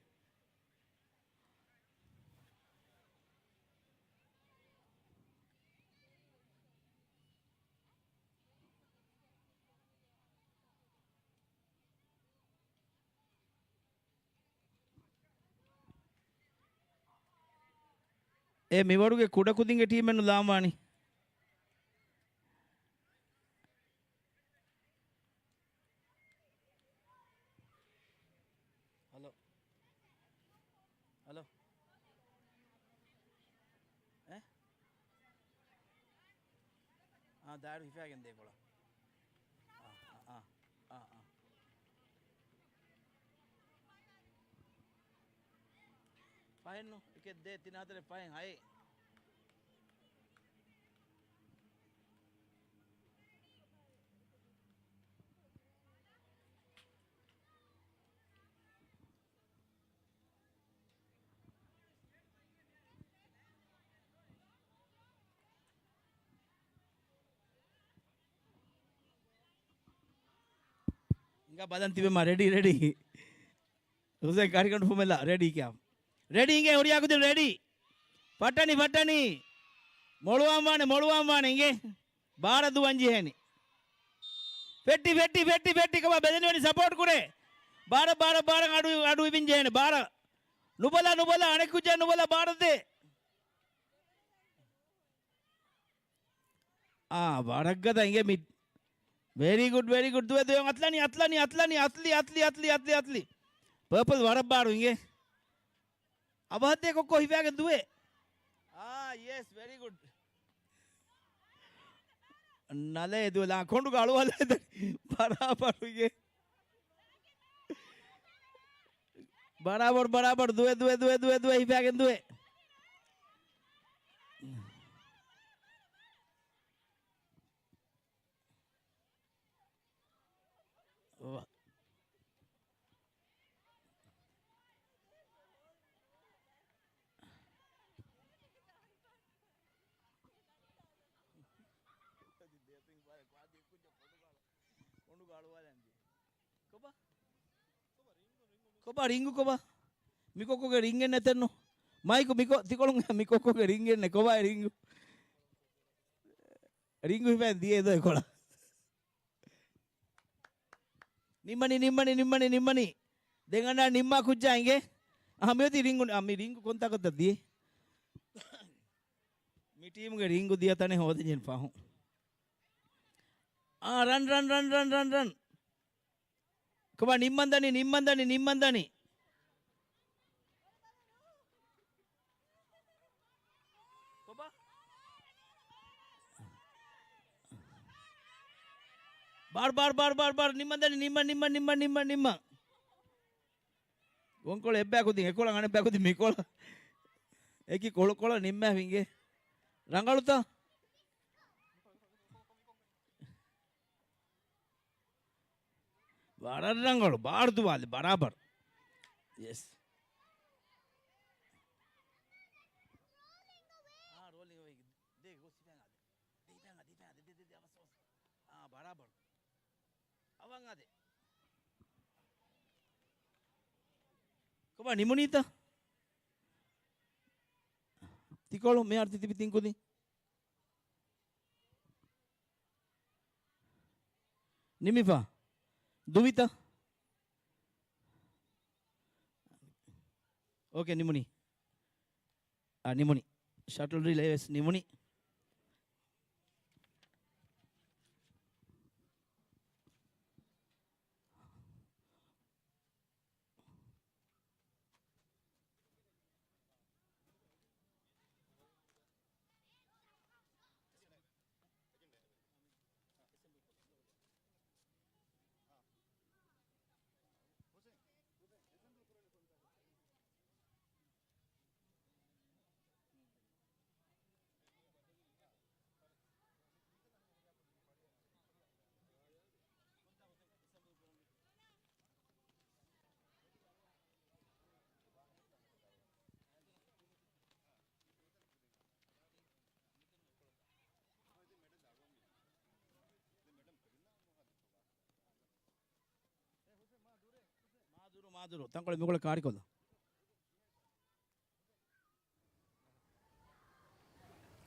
އޭ މިވަރުގެ ކުޑަކުދިންގެ ޓީމެއް ނުލާމާނީ. ހަލޯ. ހަލޯ. އެ؟ އާ، ދާއިރު ހިފާގެން ދޭ ކޮޅަށް. އާ، އާ، އާ، އާ، އާ. ފަހެއްނު، އެކެއް ދޭ، ތިނަ ހަތަރެއް ފަހެއް ހައެއް. ހިނގާ ބަލަން ތިބެމާ، ރެޑީ، ރެޑީ. ހުސެން ކަރިގަނޑު ފުމެލާ، ރެޑީ ކިޔާ. ރެޑީ އިނގޭ ހުރިހާ ކުދިން ރެޑީ. ފައްޓަނީ، ފައްޓަނީ. މޮޅުވާން ވާނެ، މޮޅުވާން ވާނެ އިނގޭ. ބާރަ ދުވަން ޖެހޭނެ. ފެއްޓި، ފެއްޓި، ފެއްޓި، ފެއްޓި، ކޮބާ ބެލެނިވެނި ސަޕޯޓް ކުރޭ. ބާރަ، ބާރަ، ބާރަ، އަޑު، އަޑު އިވިން ޖެހޭނެ. ބާރަ. ނުބަލާ، ނުބަލާ، އަނެއް ކުއްޖާ ނުބަލާ، ބާރަ ދޭ. އާ، ވަރަށް ގަދަ އިނގޭ މި. ވެރީ ގުޑް، ވެރީ ގުޑް. ދުވެ، ދުވެ، އަތްލަނީ، އަތްލަނީ، އަތްލަނީ، އަތްލި، އަތްލި، އަތްލި، އަތްލި، އަތްލި. ޕާޕަލް ވަރަށް ބާރު އިނގޭ. އަބަހަށް ދޭ ކޮއްކޮ ހިފާގެން ދުވޭ. އާ، ޔެސް، ވެރީ ގުޑް. ނަލޭ ދުވެލާ، ކޮނޑުގަ އަޅުވާލާ ދެން. ބަރާބަރު އިނގޭ. ބަރާބަރު، ބަރާބަރު. ދުވެ، ދުވެ، ދުވެ، ދުވެ، ދުވެ، ހިފާގެން ދުވޭ. ވަ-، ކޮބާ؟ ކޮބާ ރިންގު ކޮބާ؟ މިކޮއްކޮގެ ރިންގެއް ނެތެއްނު. މައިކު މިކޮ-، ތިކޮޅުން މިކޮއްކޮގެ ރިންގެއް ނެ. ކޮބާ ރިންގު؟ ރިންގު ހިފައި ދިޔައެދޯ އެކޮޅަށް. ނިންމަނީ، ނިންމަނީ، ނިންމަނީ، ނިންމަނީ. ދެން އަންނާ ނިންމާ ކުއްޖާ އިނގޭ. އަހަ، މިއޮތީ ރިންގު، އަ، މި ރިންގު ކޮންތާކަށްތަ ދިޔަ؟ މި ޓީމުގެ ރިންގު ދިޔަ ތަނެއް ހޯދަންޖެހޭ ފަހުން. އާ، ރަން، ރަން، ރަން. ކޮބާ ނިންމަންދަނީ، ނިންމަންދަނީ، ނިންމަންދަނީ. ކޮބާ؟ ބާރު، ބާރު، ބާރު، ބާރު، ބާރު، ބާރު، ނިންމަންދަނީ، ނިންމަން، ނިންމަން، ނިންމަން، ނިންމަން، ނިންމަން. ގޮންކޮޅު އެއްބަޔަކު ދިން، އެކޮޅަށް އަނެއްބަޔަކު ދިން، މިކޮޅަށް. އެކި ކޮޅު ކޮޅަށް ނިންމާފަ އިނގޭ. ރަނގަޅުތަ؟ ވަރަށް ރަނގަޅު، ބާރު ދުވާލި، ބަރާބަރު. ޔެސް. އާ، ރޯލިން އޮވޭ. ދޭ، ގޮސް ހިފައި އާދެ. ދޭ، ހިފައި އާދެ، ހިފައި އާދެ. ދޭ، ދޭ، ދޭ، އަވަސް، އަވަސް. އާ، ބަރާބަރު. އަވަން އާދެ. ކޮބާ ނިމުނީތަ؟ ތިކޮޅު މިހާރު ތި ތިބި ތިން ކުދިން. ނިމިފަ. ދުވިތަ؟ އޯކޭ، ނިމުނީ. އާ، ނިމުނީ. ޝަޓަލް ރިލޭ ވެސް ނިމުނީ. މާދުރު، މާދުރު. ތަންކޮޅެއް މިކޮޅަށް ކާރިކޮށްލަ.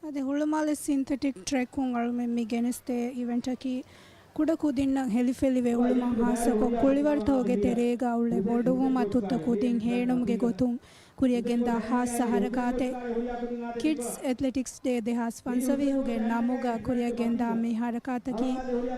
އަދި ހުޅުމާލެ ސިންތެޓިކް ޓްރެކުން އަޅުމެން މި ގެނެސްދޭ އިވެންޓަކީ، ކުޑަ ކުދިންނަށް ހެލިފެލިވެ އުޅުމަށް ހާއްސަކޮށް، ކުޅިވަރުތަކުގެ ތެރޭގަ އުޅެ ބޮޑުވުމަށް ތުއްތަ ކުދިން ހޭނުމުގެ ގޮތުން ކުރިއަށްގެންދާ ހާއްސަ ހަރަކާތެއް. ކިޑްސް އެތްލެޓިކްސް ޑޭ ދެހާސް ފަންސަވީހުގެ ނަމުގަ ކުރިއަށްގެންދާ މި ހަރަކާތަކީ،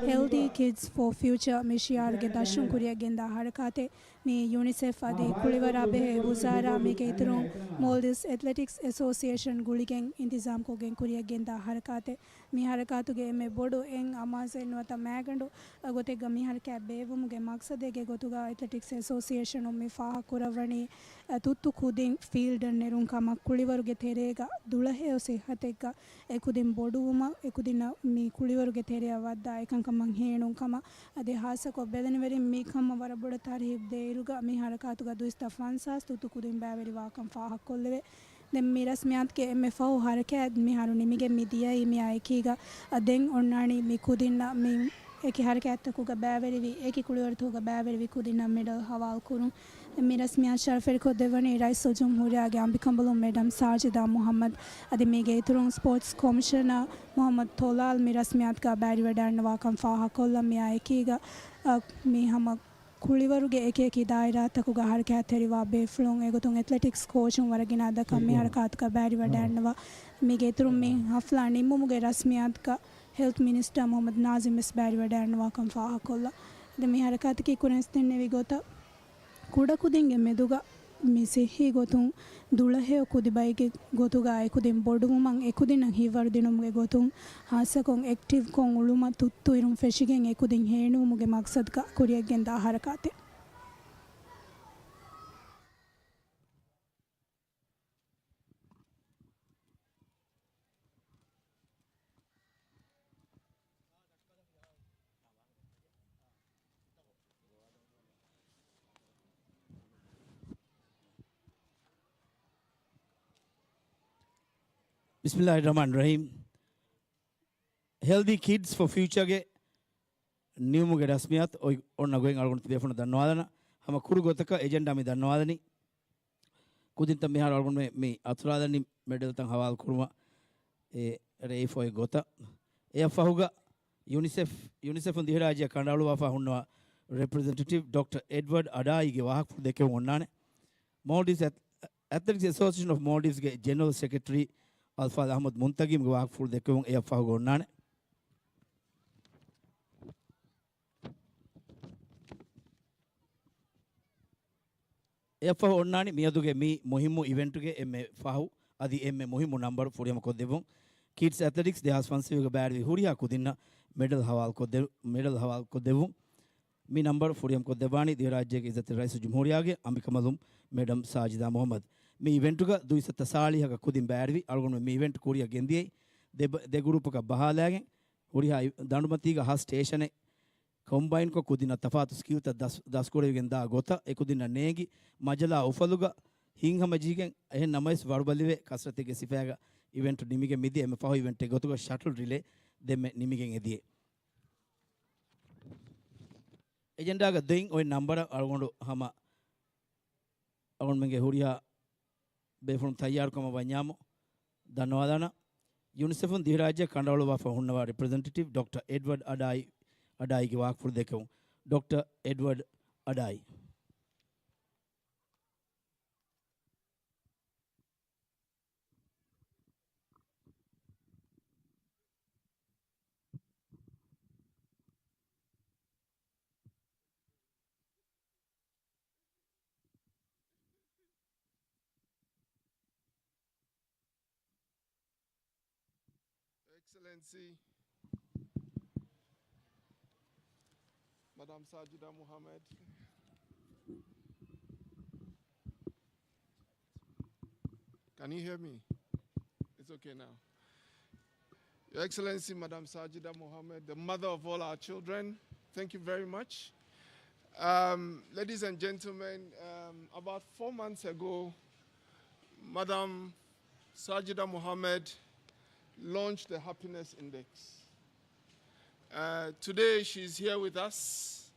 ހެލްދީ ކިޑްސް ފޯ ފިއުޗާ މި ޝިއާރުގެ ދަށުން ކުރިއަށްގެންދާ ހަރަކާތެއް. މި ޔުނިސެފް އަދި ކުޅިވަރާ ބެހޭ ވުޒާރާ މީގެ އިތުރުން މޯލްޑިވްސް އެތްލެޓިކްސް އެސޯސިއޭޝަން ގުޅިގެން އިންތިޒާމްކޮށްގެން ކުރިއަށްގެންދާ ހަރަކާތެއް. މި ހަރަކާތުގެ އެންމެ ބޮޑު އެއް އަމާޒެއް ނުވަތަ މާގަނޑު ގޮތެއްގަ މި ހަރަކާތް ބޭއްވުމުގެ މަގްސަދެއްގެ ގޮތުގަ އެތްލެޓިކްސް އެސޯސިއޭޝަނުން މި ފާހަގަކުރައްވަނީ، އަ، ތުއްތު ކުދިން ފީލްޑަށް ނެރުން ކަމަށް، ކުޅިވަރުގެ ތެރޭގަ ދުޅަހެޔޮ ސިއްހަތެއްގަ އެކުދިން ބޮޑުވުމަށް، އެކުދިންނަށް މި ކުޅިވަރުގެ ތެރެއަށް ވައްދާ އެކަންކަމަށް ހޭނުން ކަމަށް. އަދި ހާއްސަކޮށް ބެލެނިވެރިން މި ކަމަށް ވަރަށް ބޮޑަށް ތަރްހީބް ދޭއިރުގަ މި ހަރަކާތުގަ ދުއިސައްތަ ފަންސާސް ތުއްތު ކުދިން ބައިވެރިވާކަން ފާހަގަކޮށްލެވޭ. ދެން މި ރަސްމިއްޔާތުގެ އެންމެ ފަހު ހަރަކާތް މިހާރު ނިމިގެން މި ދިޔައީ މިއާ އެކީގަ، އަ، ދެން އޮންނާނީ މި ކުދިންނަށް މި އެކި ހަރަކާތްތަކުގަ ބައިވެރިވި، އެކި ކުޅިވަރުތަކުގަ ބައިވެރިވި ކުދިންނަށް މެޑަލް ހަވާލުކުރުން. މި ރަސްމިއްޔާތު ޝަރަފްވެރިކޮށްދެއްވަނީ ރައީސުލްޖުމްހޫރިއްޔާގެ އަނބިކަނބަލުން މެޑަމް ސާޖިދާ މުހައްމަދު އަދި މީގެ އިތުރުން ސްޕޯޓްސް ކޮމިޝަނަރ މުހައްމަދު ތޮލާލް މި ރަސްމިއްޔާތުގަ ބައިވެރިވެވަޑައިގަންނަވާކަން ފާހަގަކޮށްލަން. މިއާ އެކީގަ، އަ، މި ހަމަ ކުޅިވަރުގެ އެކިއެކި ދާއިރާތަކުގަ ހަރަކާތްތެރިވާ ބޭފުޅުން އެގޮތުން އެތްލެޓިކްސް ކޯޗުން ވަރަށް ގިނަ އަދަދަކަށް މި ހަރަކާތުގަ ބައިވެރިވަޑައިގަންނަވާ. މީގެ އިތުރުން މި ހަފްލާ ނިންމުމުގެ ރަސްމިއްޔާތުގަ ހެލްތު މިނިސްޓަރ މުހައްމަދު ނާޒިމް ވެސް ބައިވެރިވަޑައިގަންނަވާކަން ފާހަގަކޮށްލަން. އަދި މި ހަރަކާތަކީ ކުރިން ދެންނެވި ގޮތަށް ކުޑަކުދިންގެ މެދުގަ މި ސިއްހީ ގޮތުން ދުޅަހެޔޮ ކުދި ބައެއްގެ ގޮތުގަ އެކުދިން ބޮޑުވުމަށް އެކުދިންނަށް ހިތްވަރުދިނުމުގެ ގޮތުން ހާއްސަކޮށް އެކްޓިވްކޮށް އުޅުމަށް ތުއްތުއިރުން ފެށިގެން އެކުދިން ހޭނުވުމުގެ މަގްސަދުގަ ކުރިއަށްގެންދާ ހަރަކާތެއް. ބިސްމިއްލާހި ރަޙްމާނި ރަޙީމް. ހެލްދީ ކިޑްސް ފޯ ފިއުޗާގެ ނިމުމުގެ ރަސްމިއްޔާތު އޮތް އޮންނަ ގޮތް އަޅުގަނޑު ތިބޭފުޅުންނަށް ދަންނަވާލަން. ހަމަ ކުރު ގޮތަކަށް އެޖެންޑާ މި ދަންނަވާލަނީ. ކުދިންތައް މިހާރު އަޅުގަނޑުމެން މި އަތުރާލަނީ މެޑަލްތައް ހަވާލު ކުރުމަށް އެ ރޭ އިފޮއެއް ގޮތަށް. އެއަށްފަހުގަ ޔުނިސެފް، ޔުނިސެފުން ދިވެހިރާއްޖެއަށް ކަނޑައަޅުވާފަ ހުންނަވާ ރެޕްރެޒެންޓެޓިވް ޑޮކްޓަރ އެޑްވަޑް އަޑާއީގެ ވާހަކަފުޅު ދެއްކެވުން އޮންނާނެ. މޯލްޑިވްސް އެތް-، އެތްލެޓިކްސް އެސޯސިއޭޝަން އޮފް މޯލްޑިވްސްގެ ޖެނެރަލް ސެކްރެޓަރީ އަލްފާޟިލް އަޙްމަދު މުންތަގީމްގެ ވާހަކަފުޅު ދެއްކެވުން އެއަށްފަހުގަ އޮންނާނެ. އެއަށްފަހު އޮންނާނީ މިއަދުގެ މި މުހިއްމު އިވެންޓުގެ އެންމެ ފަހު އަދި އެންމެ މުހިއްމު ނަންބަރު ފުރިހަމަކޮށްދެއްވުން. ކިޑްސް އެތްލެޓިކްސް ދެހާސް ފަންސަވީހުގަ ބައިވެރިވި ހުރިހާ ކުދިންނަށް މެޑަލް ހަވާލުކޮށްދެ-، މެޑަލް ހަވާލުކޮށްދެއްވުން. މި ނަންބަރު ފުރިހަމަކޮށްދެއްވާނީ ދިވެހިރާއްޖޭގެ އިއްޒަތްތެރި ރައީސުލްޖުމްހޫރިއްޔާގެ އަނބިކަނބަލުން މެޑަމް ސާޖިދާ މުޙައްމަދު. މި އިވެންޓުގަ ދުއިސައްތަ ސާޅީހަކަށް ކުދިން ބައިވެރިވި އަޅުގަނޑުމެން މި އިވެންޓް ކުރިއަށް ގެންދިޔައީ ދެ ބަ-، ދެ ގްރޫޕަކަށް ބަހާލައިގެން ހުރިހާ އި-، ދަނޑުމަތީގަ ހަ ސްޓޭޝަނެއް ކޮމްބައިންކޮށް ކުދިންނަށް ތަފާތު ސްކިލްތައް ދަސް-، ދަސްކުރެވިގެން ދާ ގޮތަށް އެކުދިންނަށް ނޭނގި، މަޖަލާ އުފަލުގަ ހިތްހަމަޖެހިގެން، އެހެން ނަމަވެސް ވަރުބަލިވެ ކަސްރަތެއްގެ ސިފައިގަ އިވެންޓު ނިމިގެން މިދިޔަ އެންމެ ފަހު އިވެންޓެއް ގޮތުގަ ޝަޓަލް ރިލޭ ދެންމެ ނިމިގެން އެދިޔަ. އެޖެންޑާގަ ދެން އޮތް ނަންބަރަށް އަޅުގަނޑު ހަމަ އަޅުގަނޑުމެންގެ ހުރިހާ ބޭފުޅުން ތައްޔާރުކަމަށް ވަންޏާމު ދަންނަވާލާނަ. ޔުނިސެފުން ދިވެހިރާއްޖެއަށް ކަނޑައަޅުވާފަ ހުންނަވާ ރެޕްރެޒެންޓެޓިވް ޑޮކްޓަރ އެޑްވަޑް އަޑާއި، އަޑާއީގެ ވާހަކަފުޅު ދެއްކެވުން. ޑޮކްޓަރ އެޑްވަޑް އަޑާއި. Excellency, Madam Sajida Mohammed. Can you hear me? It's okay now. Your Excellency, Madam Sajida Mohammed, the mother of all our children, thank you very much. Um, ladies and gentlemen, um, about four months ago, Madam Sajida Mohammed launched the Happiness Index. Uh, today, she's here with us,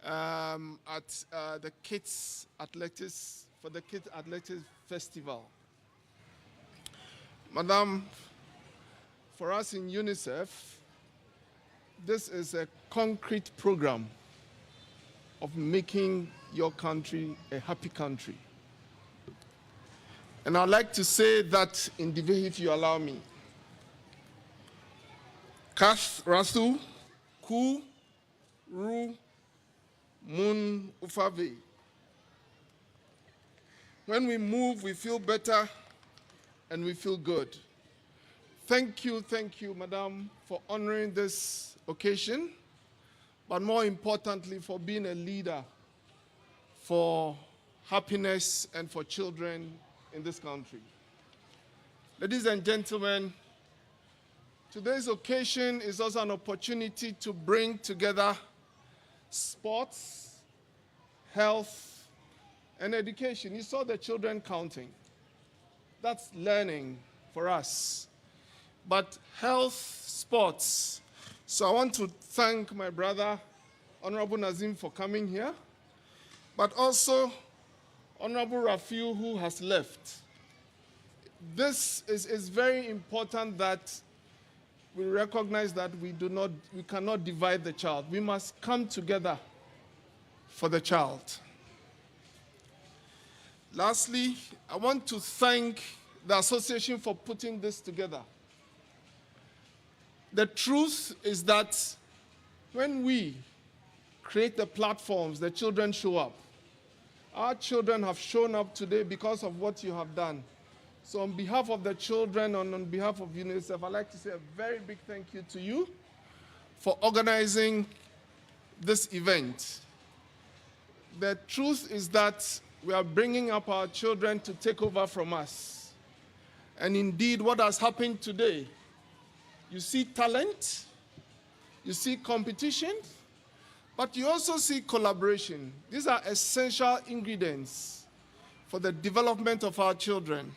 um, at, uh, the Kids Athletics, for the Kids Athletics Festival. Madam, for us in UNICEF, this is a concrete program of making your country a happy country. And I'd like to say that in Divehi, if you allow me. ކަސް ރަސްތު ކު ރު މުން އުފާވޭ. When we move, we feel better and we feel good. Thank you, thank you, Madam, for honoring this occasion, but more importantly, for being a leader for happiness and for children in this country. Ladies and gentlemen, today's occasion is also an opportunity to bring together sports, health, and education. You saw the children counting. That's learning for us. But health, sports. So I want to thank my brother, Honorable Nazim, for coming here, but also Honorable Rafiu, who has left. This is, is very important that we recognize that we do not, we cannot divide the child. We must come together for the child. Lastly, I want to thank the association for putting this together. The truth is that when we create the platforms, the children show up. Our children have shown up today because of what you have done. So on behalf of the children and on behalf of UNICEF, I'd like to say a very big thank you to you for organizing this event. The truth is that we are bringing up our children to take over from us. And indeed, what has happened today, you see talent, you see competition, but you also see collaboration. These are essential ingredients for the development of our children.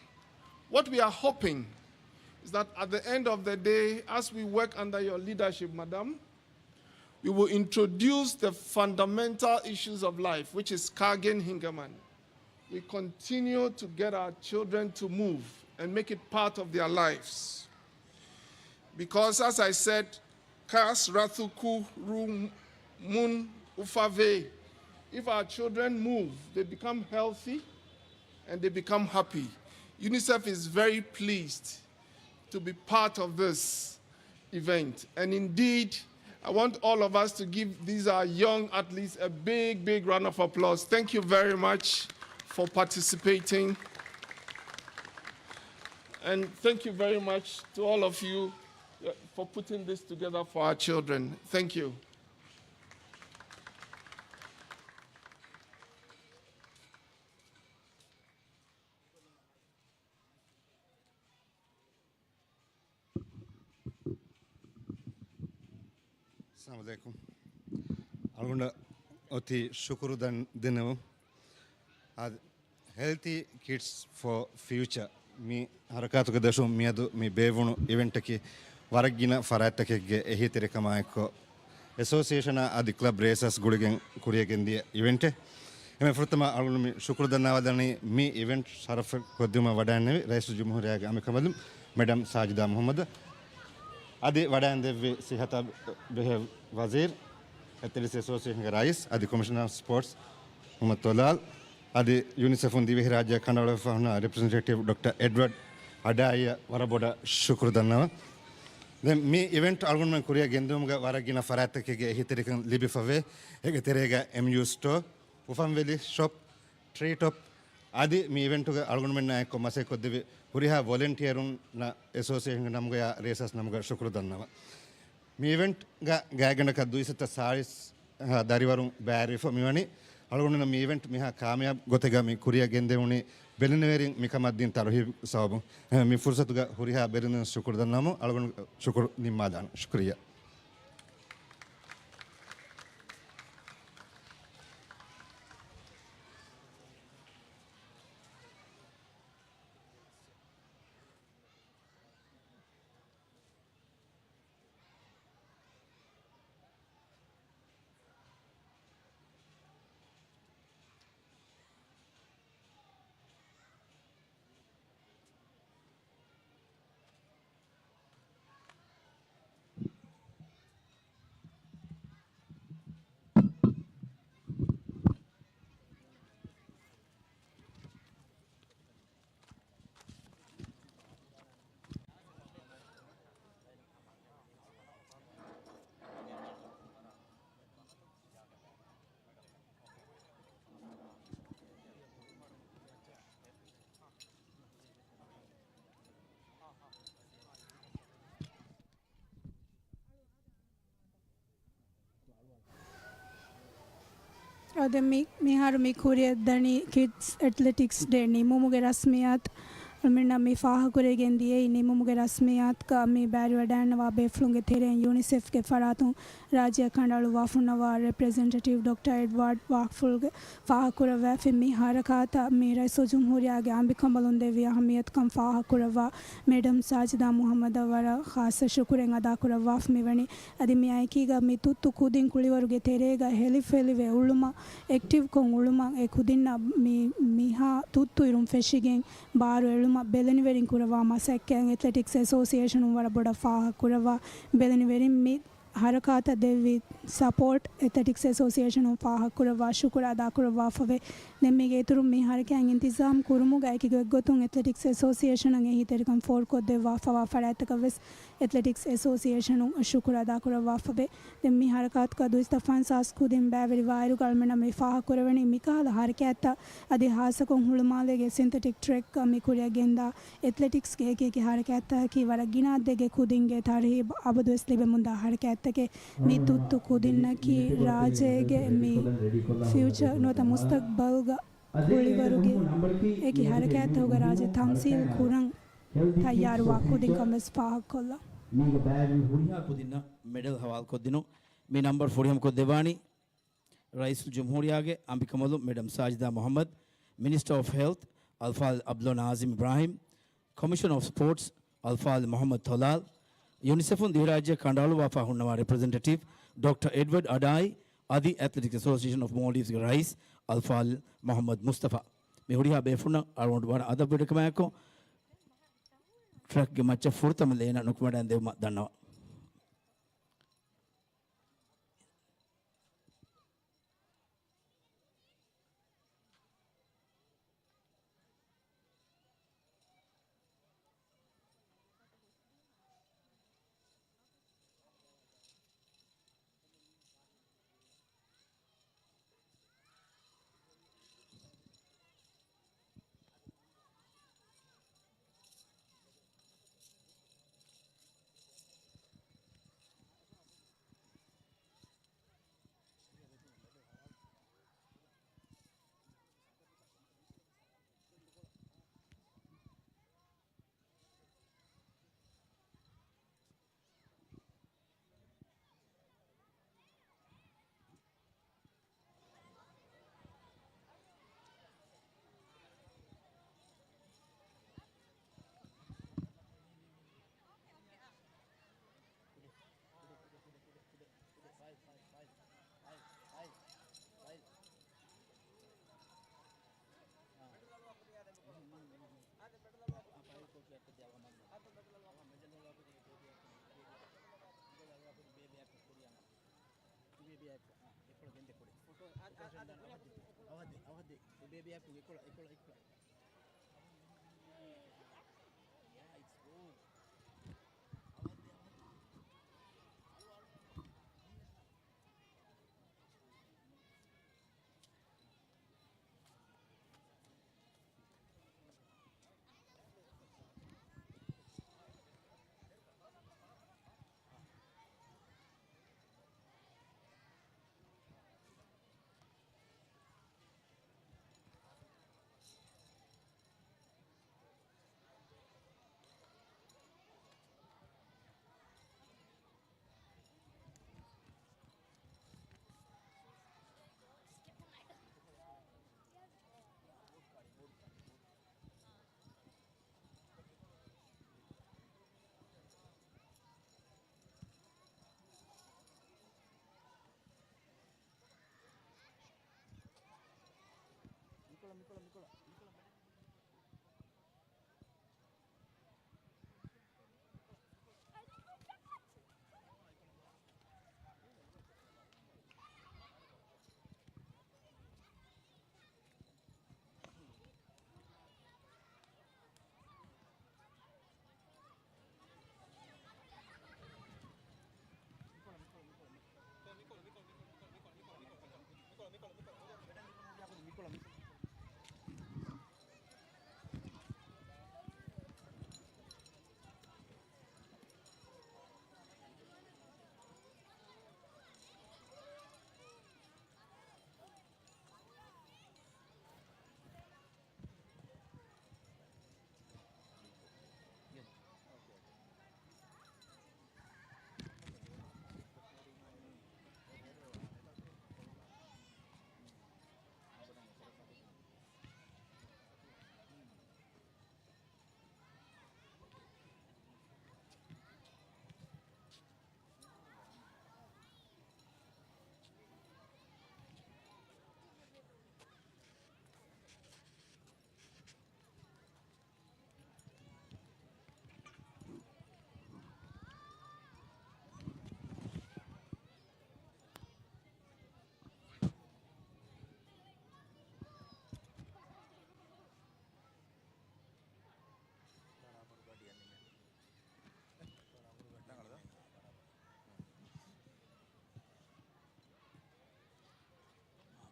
What we are hoping is that at the end of the day, as we work under your leadership, Madam, we will introduce the fundamental issues of life, which is ކާގެން ހިނގަމަން. we continue to get our children to move and make it part of their lives. Because, as I said, Kasrathukurumun Ufave, if our children move, they become healthy and they become happy. UNICEF is very pleased to be part of this event. And indeed, I want all of us to give these our young athletes a big, big round of applause. Thank you very much for participating. And thank you very much to all of you, uh, for putting this together for our children. Thank you. އައްސަލާމު ޢަލައިކުމް. އަޅުގަނޑަށް އޮތީ ޝުކުރު ދަން ދެންނެވުން. އާދެ، ހެލްތީ ކިޑްސް ފޯ ފިއުޗާ މި ހަރަކާތުގެ ދަށުން މިއަދު މި ބޭއްވުނު އިވެންޓަކީ ވަރަށް ގިނަ ފަރާތްތަކެއްގެ އެހީތެރިކަމާއެއްކޮށް، އެސޯސިއޭޝަނާ އަދި ކްލަބް ރޭސާސް ގުޅިގެން ކުރިޔަށް ގެންދިޔަ އިވެންޓެއް. އެންމެ ފުރަތަމަ އަޅުގަނޑު މި ޝުކުރު ދަންނަވާލަނީ މި އިވެންޓް ޝަރަފްކޮށްދިއުމަށް ވަޑައިންނެވި ރައީސުލްޖުމްހޫރިއްޔާގެ އަނބިކަނބަލުން މެޑަމް ސާޖިދާ މުޙައްމަދަށް. އަދި ވަޑައިންދެއްވި ސިއްހަތާ ބެހޭ ވަޒީރު، އެތްލެޓިކްސް އެސޯސިއޭޝަންގެ ރައީސް އަދި ކޮމިޝަނަރ އޮފް ސްޕޯޓްސް މުޙައްމަދު ތޮލާލް، އަދި ޔުނިސެފުން ދިވެހިރާއްޖެއަށް ކަނޑައަޅުއްވާފަ ހުންނަ ރެޕްރެޒެންޓޭޓިވް ޑޮކްޓަރ އެޑްވަޑް އަޑާއިއަށް ވަރަށް ބޮޑަށް ޝުކުރު ދަންނަވަން. ދެން މި އިވެންޓް އަޅުގަނޑުމެން ކުރިއަށް ގެންދިއުމުގަ ވަރަށް ގިނަ ފަރާތްތަކެއްގެ އެހީތެރިކަން ލިބިފަވޭ. އޭގެ ތެރޭގަ އެމްޔޫ ސްޓޯ، އުފަންވެލި ޝޮޕް، ޓްރީޓޮޕް އަދި މި އިވެންޓުގަ އަޅުގަނޑުމެންނާ އެއްކޮށް މަސައްކަތްކޮށްދެއްވި ހުރިހާ ވޮލެންޓިއަރުންނަށް އެސޯސިއޭޝަންގެ ނަމުގަޔާ ރޭސާސް ނަމުގަ ޝުކުރު ދަންނަވަން. މި އިވެންޓްގަ ގާތްގަނޑަކަށް ދުއިސައްތަ ސާޅީސް ދަރިވަރުން ބައިވެރިވެފަ މިވަނީ. އަޅުގަނޑުމެން މި އިވެންޓް މިހާ ކާމިޔާބު ގޮތެއްގަ މި ކުރިއަށް ގެންދެވުނީ ބެލެނިވެރިން މިކަމަށް ދިން ތަރުހީބު ސަބަބުން. މި ފުރުސަތުގަ ހުރިހާ ބެލެނިވެރިން ޝުކުރު ދަންނަވަމުން އަޅުގަނޑު ޝުކުރު ނިންމާލާނަން. ޝުކުރިއްޔާ. އާދެ، މި، މިހާރު މި ކުރިއަށް ދަނީ ކިޑްސް އެތްލެޓިކްސް ޑޭ ނިމުމުގެ ރަސްމިއްޔާތު. އަޅުމެންނަށް މި ފާހަގަކުރެވިގެން ދިޔައީ ނިމުމުގެ ރަސްމިއްޔާތުގަ މި ބައިވެރިވަޑައިގަންނަވާ ބޭފުޅުންގެ ތެރެއިން ޔުނިސެފްގެ ފަރާތުން ރާއްޖެއަށް ކަނޑައަޅުއްވާފަ ހުންނަވާ ރެޕްރެޒެންޓެޓިވް ޑޮކްޓަރ އެޑްވާޑް ވާކްފުލްގެ ފާހަގަކުރައްވައިފި މި ހަރަކާތަށް މި ރައީސުލްޖުމްހޫރިއްޔާގެ އަނބިކަނބަލުން ދެއްވި އަހައްމިއްޔަތުކަން ފާހަގަކުރައްވާ މެޑަމް ސާޖިދާ މުޙައްމަދަށް ވަރަށް ޚާއްޞަ ޝުކުރެއް އަދާކުރައްވާފަ މިވަނީ. އަދި މި އައިކީގަ މި ތުއްތު ކުދިން ކުޅިވަރުގެ ތެރޭގަ ހެލިފެލިވެ އުޅުމަށް، އެކްޓިވްކޮށް އުޅުމަށް އެ ކުދިންނަށް މި، މިހާ ތުއްތު އިރުން ފެށިގެން ބާރު އެޅުމަށް ބެލެނިވެރިން ކުރައްވާ މަސައްކަތް އެތްލެޓިކްސް އެސޯސިއޭޝަނުން ވަރަށް ބޮޑަށް ފާހަގަކުރައްވާ ބެލެނިވެރިން މި ހަރަކާތަށް ދެއްވި ސަޕޯޓް އެތްލެޓިކްސް އެސޯސިއޭޝަނުން ފާހަގަކުރައްވާ ޝުކުރު އަދާކުރައްވާފަވޭ. ދެން މީގެ އިތުރުން މި ހަރަކާތް އިންތިޒާމް ކުރުމުގަ އެކި ގޮތްގޮތުން އެތްލެޓިކްސް އެސޯސިއޭޝަނަށް އެހީތެރިކަން ފޯރުކޮށްދެއްވާފަވާ ފަރާތްތަކަށް ވެސް އެތްލެޓިކްސް އެސޯސިއޭޝަނުން ޝުކުރު އަދާކުރައްވާފަވޭ. ދެން މި ހަރަކާތުގަ ދުއިސައްތަ ފަންސާސް ކުދިން ބައިވެރިވާއިރު އަޅުމެންނަށް މި ފާހަގަކުރެވެނީ މިކަހަލަ ހަރަކާތްތައް އަދި ހާއްސަކޮށް ހުޅުމާލޭގެ ސިންތެޓިކް ޓްރެކްގަ މި ކުރިއަށް ގެންދާ އެތްލެޓިކްސްގެ އެކި އެކި ހަރަކާތްތަކަކީ ވަރަށް ގިނަ އަދަދެއްގެ ކުދިންގެ ތަރުހީބު އަބަދުވެސް ލިބެމުންދާ ހަރަކާތްތަކެއް. މި ތުއްތު ކުދިންނަކީ ރާއްޖޭގެ މި ފިއުޗަރ ނުވަތަ މުސްތަގްބަލްގަ ކުޅިވަރުގެ އެކި ހަރަކާތްތަކުގަ ރާއްޖެ ތަމްސީލް ކުރަން ތައްޔާރުވާ ކުދިންކަން ވެސް ފާހަގަކޮށްލަން. މީގެ ބައިވެރި ހުރިހާ ކުދިންނަށް މެޑަލް ހަވާލުކޮށްދިނުން. މި ނަމްބަރު ފުރިހަމަކޮށްދެއްވާނީ ރައީސުލްޖުމްހޫރިއްޔާގެ އަނބިކަނބަލުން މެޑަމް ސާޖިދާ މުޙައްމަދު، މިނިސްޓަރ އޮފް ހެލްތް އަލްފާޟިލް ޢަބްދުﷲ ނާޒިމް އިބްރާހިމް، ކޮމިޝަނަރ އޮފް ސްޕޯޓްސް އަލްފާޟިލް މުޙައްމަދު ތޮލާލް، ޔުނިސެފުން ދިވެހިރާއްޖެއަށް ކަނޑައަޅުއްވާފަ ހުންނަވާ ރެޕްރެޒެންޓެޓިވް ޑޮކްޓަރ އެޑްވަޑް އަޑާއި، އަދި އެތްލެޓިކްސް އެސޯސިއޭޝަން އޮފް މޯލްޑިވްސްގެ ރައީސް އަލްފާޟިލް މުޙައްމަދު މުސްތަފާ. މި ހުރިހާ ބޭފުޅުންނަށް އަޅުގަނޑު ވަރަށް އަދަބުވެރިކަމާއެކު ޓްރެކްގެ މައްޗަށް ފުރަތަމަ ލޭނަށް ނުކުމެވަޑައިގެން ދެވުމަށް ދަންނަވަން. ބޭބިއާއެކު އެކޮޅަށް ގެންދެ ކުޑި. އަވަދި، އަވަދި. އެ ބޭބިއާއެކު އެކޮޅަށް، އެކޮޅަށް، އެކޮޅަށް. Yeah, it's good. އަވަދި، އަވަދި. މިކޮޅަށް، މިކޮޅަށް، މިކޮޅަށް.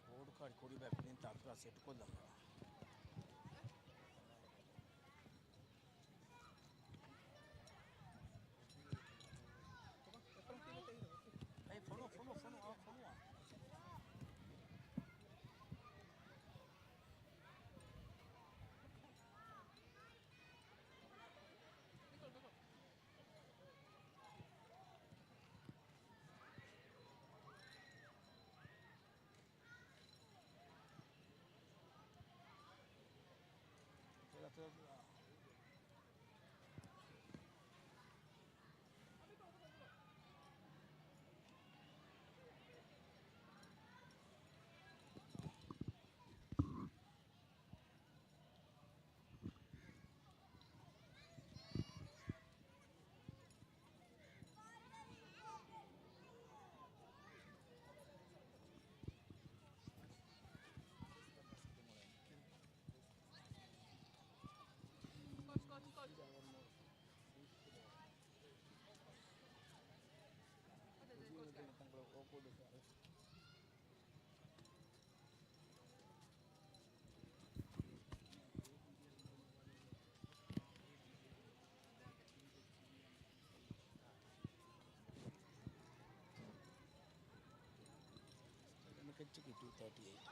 ބޯޑު ކާޑި ކުރި ބައި ޕްރިންޓް އަތުރާ ސެޓް ކޮށްލަމާ. އައި ފޮނު، ފޮނު، ފޮނު، އާ، ފޮނު، އާ. Ticket two thirty-eight.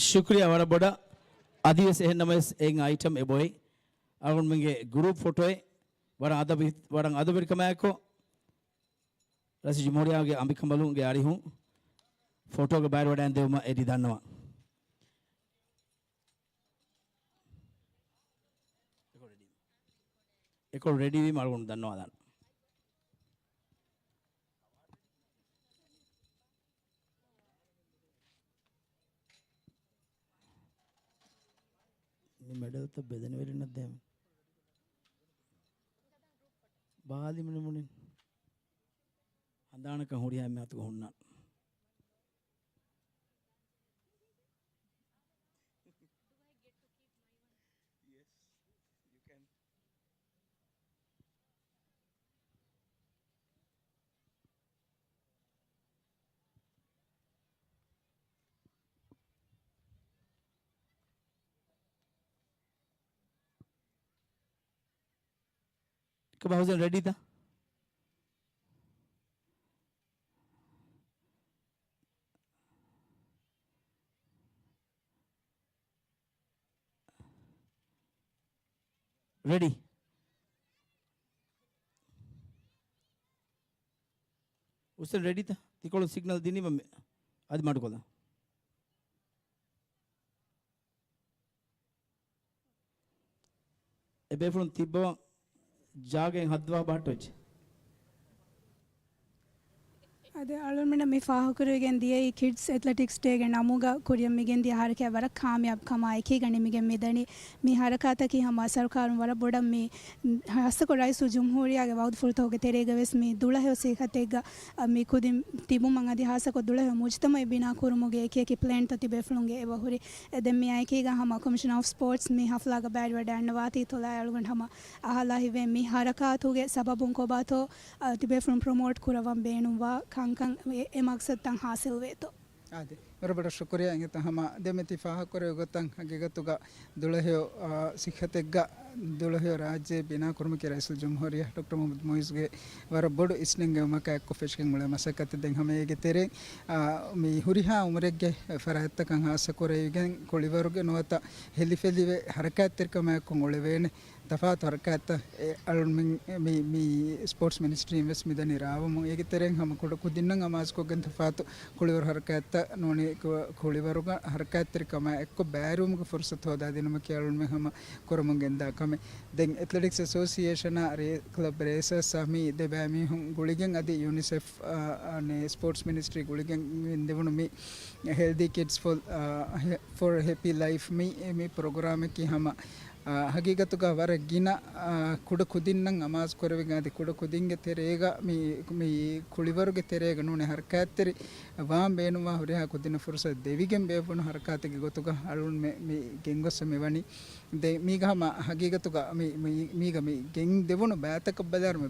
ޝުކުރިއްޔާ ވަރަށް ބޮޑަށް. އަދިވެސް އެހެންނަމަވެސް އެއިން އައިޓަމް އެބޮތް. އަޅުގަނޑުމެންގެ ގްރޫޕް ފޮޓޯއެއް ވަރަށް އަދަބު، ވަރަށް އަދަބުވެރިކަމާއެކު ރައީސުލްޖުމްހޫރިއްޔާގެ އަނބިކަނބަލުންގެ އަރިހުން ފޮޓޯގަ ބައިވެރިވަޑައިގެން ދެވުމަށް އެދި ދަންނަވަން. އެކޮޅު ރެޑީ. އެކޮޅު ރެޑީވީމަ އަޅުގަނޑު ދަންނަވާލާނަން. މި މެޑަލްތައް ބެލެނިވެރިންނަށް ދޭމެ. ބާލި މިނިމުނިން ހަނދާނަކަށް ހުރިހާ އެންމެ އަތުގަ ހުންނާނެ. Yes, you can. ކޮބާ ހުސެން ރެޑީތަ؟ ރެޑީ. ހުސެން ރެޑީތަ؟ ތިކޮޅު ސިގްނަލް ދިނީމަ މި-، އަދި މަޑުކޮށްލާ. އެބޭފުޅުން ތިއްބަވަން ޖާގައިން ހައްދަވާ ބަހައްޓަވެއްޖެ. އަދި އަޅުގަނޑުމެންނަށް މި ފާހަގަކުރެވިގެން ދިޔައީ ކިޑްސް އެތްލެޓިކްސް ޑޭގެ ނަމުގަ ކުރިއަށް މިގެންދިޔަ ހަރަކާތް ވަރަށް ކާމިޔާބު ކަމާ އެކީގަ ނިމިގެން މިދަނީ. މި ހަރަކާތަކީ ހަމަ ސަރުކާރުން ވަރަށް ބޮޑަށް މި ހާއްސަކޮށް ރައީސުލްޖުމްހޫރިއްޔާގެ ވައުދުފުޅުތަކުގެ ތެރޭގަ ވެސް މި ދުޅަހެޔޮ ސިއްހަތެއްގަ މި ކުދިން ތިބުމަށް އަދި ހާއްސަކޮށް ދުޅަހެޔޮ މުޖުތަމައެއް ބިނާ ކުރުމުގެ އެކި އެކި ޕްލޭންތައް ތިބޭފުޅުންގެ އެބަހުރި. އެ ދެން މިއާއެކީގަ ހަމަ ކޮމިޝަނަރ އޮފް ސްޕޯޓްސް މި ހަފްލާގަ ބައިވެވަޑައިގަންނަވާތީ ތޮލާ އަޅުގަނޑު ހަމަ އަހާލާ ހިތްވޭ މި ހަރަކާތުގެ ސަބަބުން ކޮބާތޯ އަ، ތިބޭފުޅުން ޕްރޮމޯޓް ކުރަވަން ބޭނުންވާ ކަންކަން އެ، އެ މަގްސަދުތައް ހާސިލްވޭތޯ. އާދެ. ވަރަށް ބޮޑަށް ޝުކުރިއްޔާ އިނގޭތޯ ހަމަ ދެން މި ތި ފާހަގަކުރެއްވި ގޮތަށް ހަގީގަތުގަ ދުޅަހެޔޮ، އާ، ސިއްހަތެއްގަ ދުޅަހެޔޮ ރާއްޖެ ބިނާ ކުރުމަކީ ރައީސުލްޖުމްހޫރިއްޔާ ޑޮކްޓަރ މުހައްމަދު މުއިއްޒުގެ ވަރަށް ބޮޑު އިސްނެންގެވުމަކާ އެއްކޮށް ފެށިގެން އުޅޭ މަސައްކަތެއް. ދެން ހަމަ އޭގެ ތެރެއިން، އާ، މި ހުރިހާ އުމުރެއްގެ ފަރާތްތަކަށް ހާއްސަކުރެވިގެން ކުޅިވަރުގެ ނުވަތަ ހެލިފެލިވެ ހަރަކާތްތެރިކަމާއެކު އުޅެވޭނެ. ތަފާތު ހަރަކާތްތައް އެ އަޅުންމެން މި، މި ސްޕޯޓްސް މިނިސްޓްރީން ވެސް މިދަނީ ރާވަމުން. އޭގެ ތެރެއިން ހަމަ ކުޑަ ކުދިންނަށް އަމާޒުކޮށްގެން ތަފާތު ކުޅިވަރު ހަރަކާތްތައް ނޫނީ ކު، ކުޅިވަރުގަ ހަރަކާތްތެރިކަމާ އެއްކޮށް ބައިވެރިވުމުގެ ފުރުސަތު ހޯދާދިނުމަކީ އަޅުންމެން ހަމަ ކުރަމުން ގެންދާ ކަމެއް. ދެން އެތްލެޓިކްސް އެސޯސިއޭޝަނާ ރޭ، ކްލަބް ރޭސާސްއާ މި ދެ ބައިމީހުން ގުޅިގެން އަދި ޔޫނިސެފް، އާ، އަނެ ސްޕޯޓްސް މިނިސްޓްރީ ގުޅިގެން ގެންދެވުނު މި ހެލްދީ ކިޑްސް ފޮރް، އާ، ހެ، ފޮރް ހެޕީ ލައިފް މި، މި ޕްރޮގްރާމަކީ ހަމަ އާ، ހަގީގަތުގަ ވަރަށް ގިނަ، އާ، ކުޑަ ކުދިންނަށް އަމާޒު ކުރެވިގެން އަދި ކުޑަ ކުދިންގެ ތެރޭގަ މި، މި ކުޅިވަރުގެ ތެރޭގަ ނޫނެ ހަރަކާތްތެރި ވާން ބޭނުންވާ ހުރިހާ ކުދިންނަށް ފުރުސަތު ދެވިގެން ބޭއްވުނު ހަރަކާތެއްގެ ގޮތުގަ އަޅުން މި، މި ގެންގޮސް މި ވަނީ. ދެ، މީގަ ހަމަ ހަގީގަތުގަ މި، މި، މީގަ މި ގެން ދެވުނު ބައިތަކަށް ބަލާއިރު މި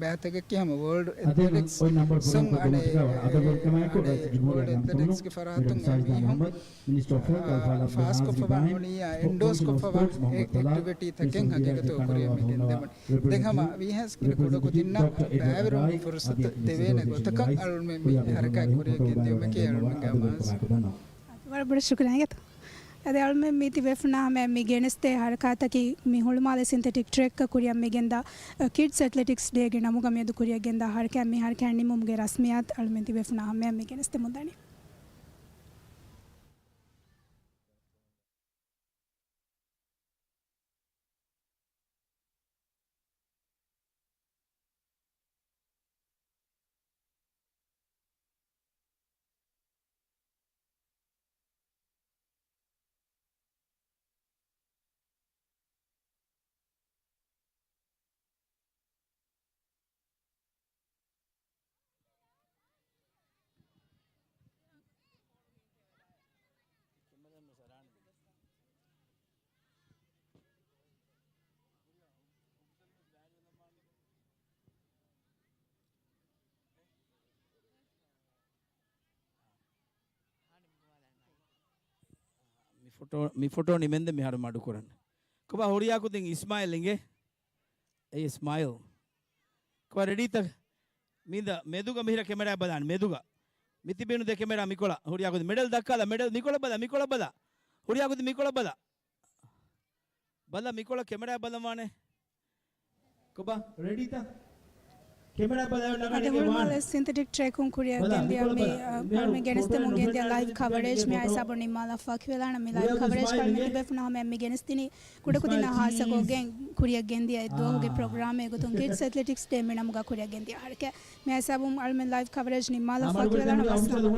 ބައިތަކަކީ ހަމަ ވޯލްޑް އެތްލެޓިކްސް އަދި އޮތް ނަމްބަރ ސުން ފުރަތަމަ އަނެ، ގޮތުގަ ވަރަށް އަގު އެއްކަމާއެކު އަނެ، ރައީސް ޖުމްހޫރިއްޔާ ވޯލްޑް ނަން ކުރުމުން އެތްލެޓިކްސްގެ ފަރާތުން މި އެމީހުން ސާޖިދާ މުހައްމަދު، މިނިސްޓަރ އޮފް ހެލްތް، އަލްފާޟިލް އަބްދުލް ފާސްކޮށްފަވާ ނޫނީ އާ އެންޑޯސް ކޮށްފަވާ އެ އެކްޓިވިޓީތަކެއް ހަގީގަތުގަ ކުރިއަށް މި ގެންދެވުނީ. ދެން ހަމަ ވީހާވެސް ގިނަ ކުޑަ ކުދިންނަށް ބައިވެރިވުމުގެ ފުރުސަތު ދެވޭނެ ގޮތަކަށް އަޅުންމެން މި ހަރަކާތް ކުރިއަށް ގެންދިއުމަކީ އަޅުންމެންގެ އަމާޒު. ވަރަށް ބޮޑަށް ޝުކުރިއްޔާ އިނގޭތޯ. އަދި އަޅުމެން މި ތިބޭފުޅުންނާ ހަމަޔަށް މި ގެނެސްދޭ ހަރަކާތަކީ މި ހުޅުމާލެ ސިންތެޓިކް ޓްރެކްގަ ކުރިއަށް މިގެންދާ، އަ، ކިޑްސް އެތްލެޓިކްސް ޑޭގެ ނަމުގަ މިއަދު ކުރިއަށް ގެންދާ ހަރަކާތް. މި ހަރަކާތް ނިމުމުގެ ރަސްމިއްޔާތު އަޅުމެން ތިބޭފުޅުންނާ ހަމަޔަށް މި ގެނެސްދެމުން ދަނީ. މި ފޮޓޯ، މި ފޮޓޯ ނިމެންދެ މިހާރު މަޑުކުރަން. ކޮބާ ހުރިހާ ކުދިން އިސްމާއިލް އިނގޭ؟ އެ އިސްމާއިލް. ކޮބާ ރެޑީތަ؟ މީދަ މެދުގަ މިހިރަ ކެމެރާ ބަލާން މެދުގަ. މިތިބީނު ދެ ކެމެރާ މިކޮޅަށް ހުރިހާ ކުދިން. މެޑަލް ދައްކާލަ، މެޑަލް މިކޮޅަށް ބަލާ، މިކޮޅަށް ބަލާ. ހުރިހާ ކުދިން މިކޮޅަށް ބަލާ. ބަލަ މިކޮޅަށް ކެމެރާ ބަލަން ވާނެ. ކޮބާ ރެޑީތަ؟ ކެމެރާ ބަލާ ނަގަނީ އަދި ވާނެ. ހުޅުމާލެ ސިންތެޓިކް ޓްރެކުން ކުރިއަށް ގެންދިޔަ މި، އަ، މި ގެނެސްދެމުން ގެންދިޔަ ލައިވް ކަވަރޭޖް މި ހިސާބުން ނިންމާލައްފާ ކިޔަވާނަ މި ލައިވް ކަވަރޭޖް ކަމެއް މި ބޭފުޅުންނާ ހަމަޔަށް މި ގެނެސްދިނީ ކުޑަކުދިންނާ ހާއްސަކޮށްގެން ކުރިއަށް ގެންދިޔަ އެއްދުވަހުގެ ޕްރޮގްރާމެއް ގޮތުން ކިޑްސް އެތްލެޓިކްސް ޑޭ މި ނަމުގަ ކުރިއަށް ގެންދިޔަ ހަރަކާތް. މި ހިސާބުން އަޅުމެން ލައިވް ކަވަރޭޖް ނިންމާލައްފާ ކިޔަވާނަ ވަސް ނަމަ.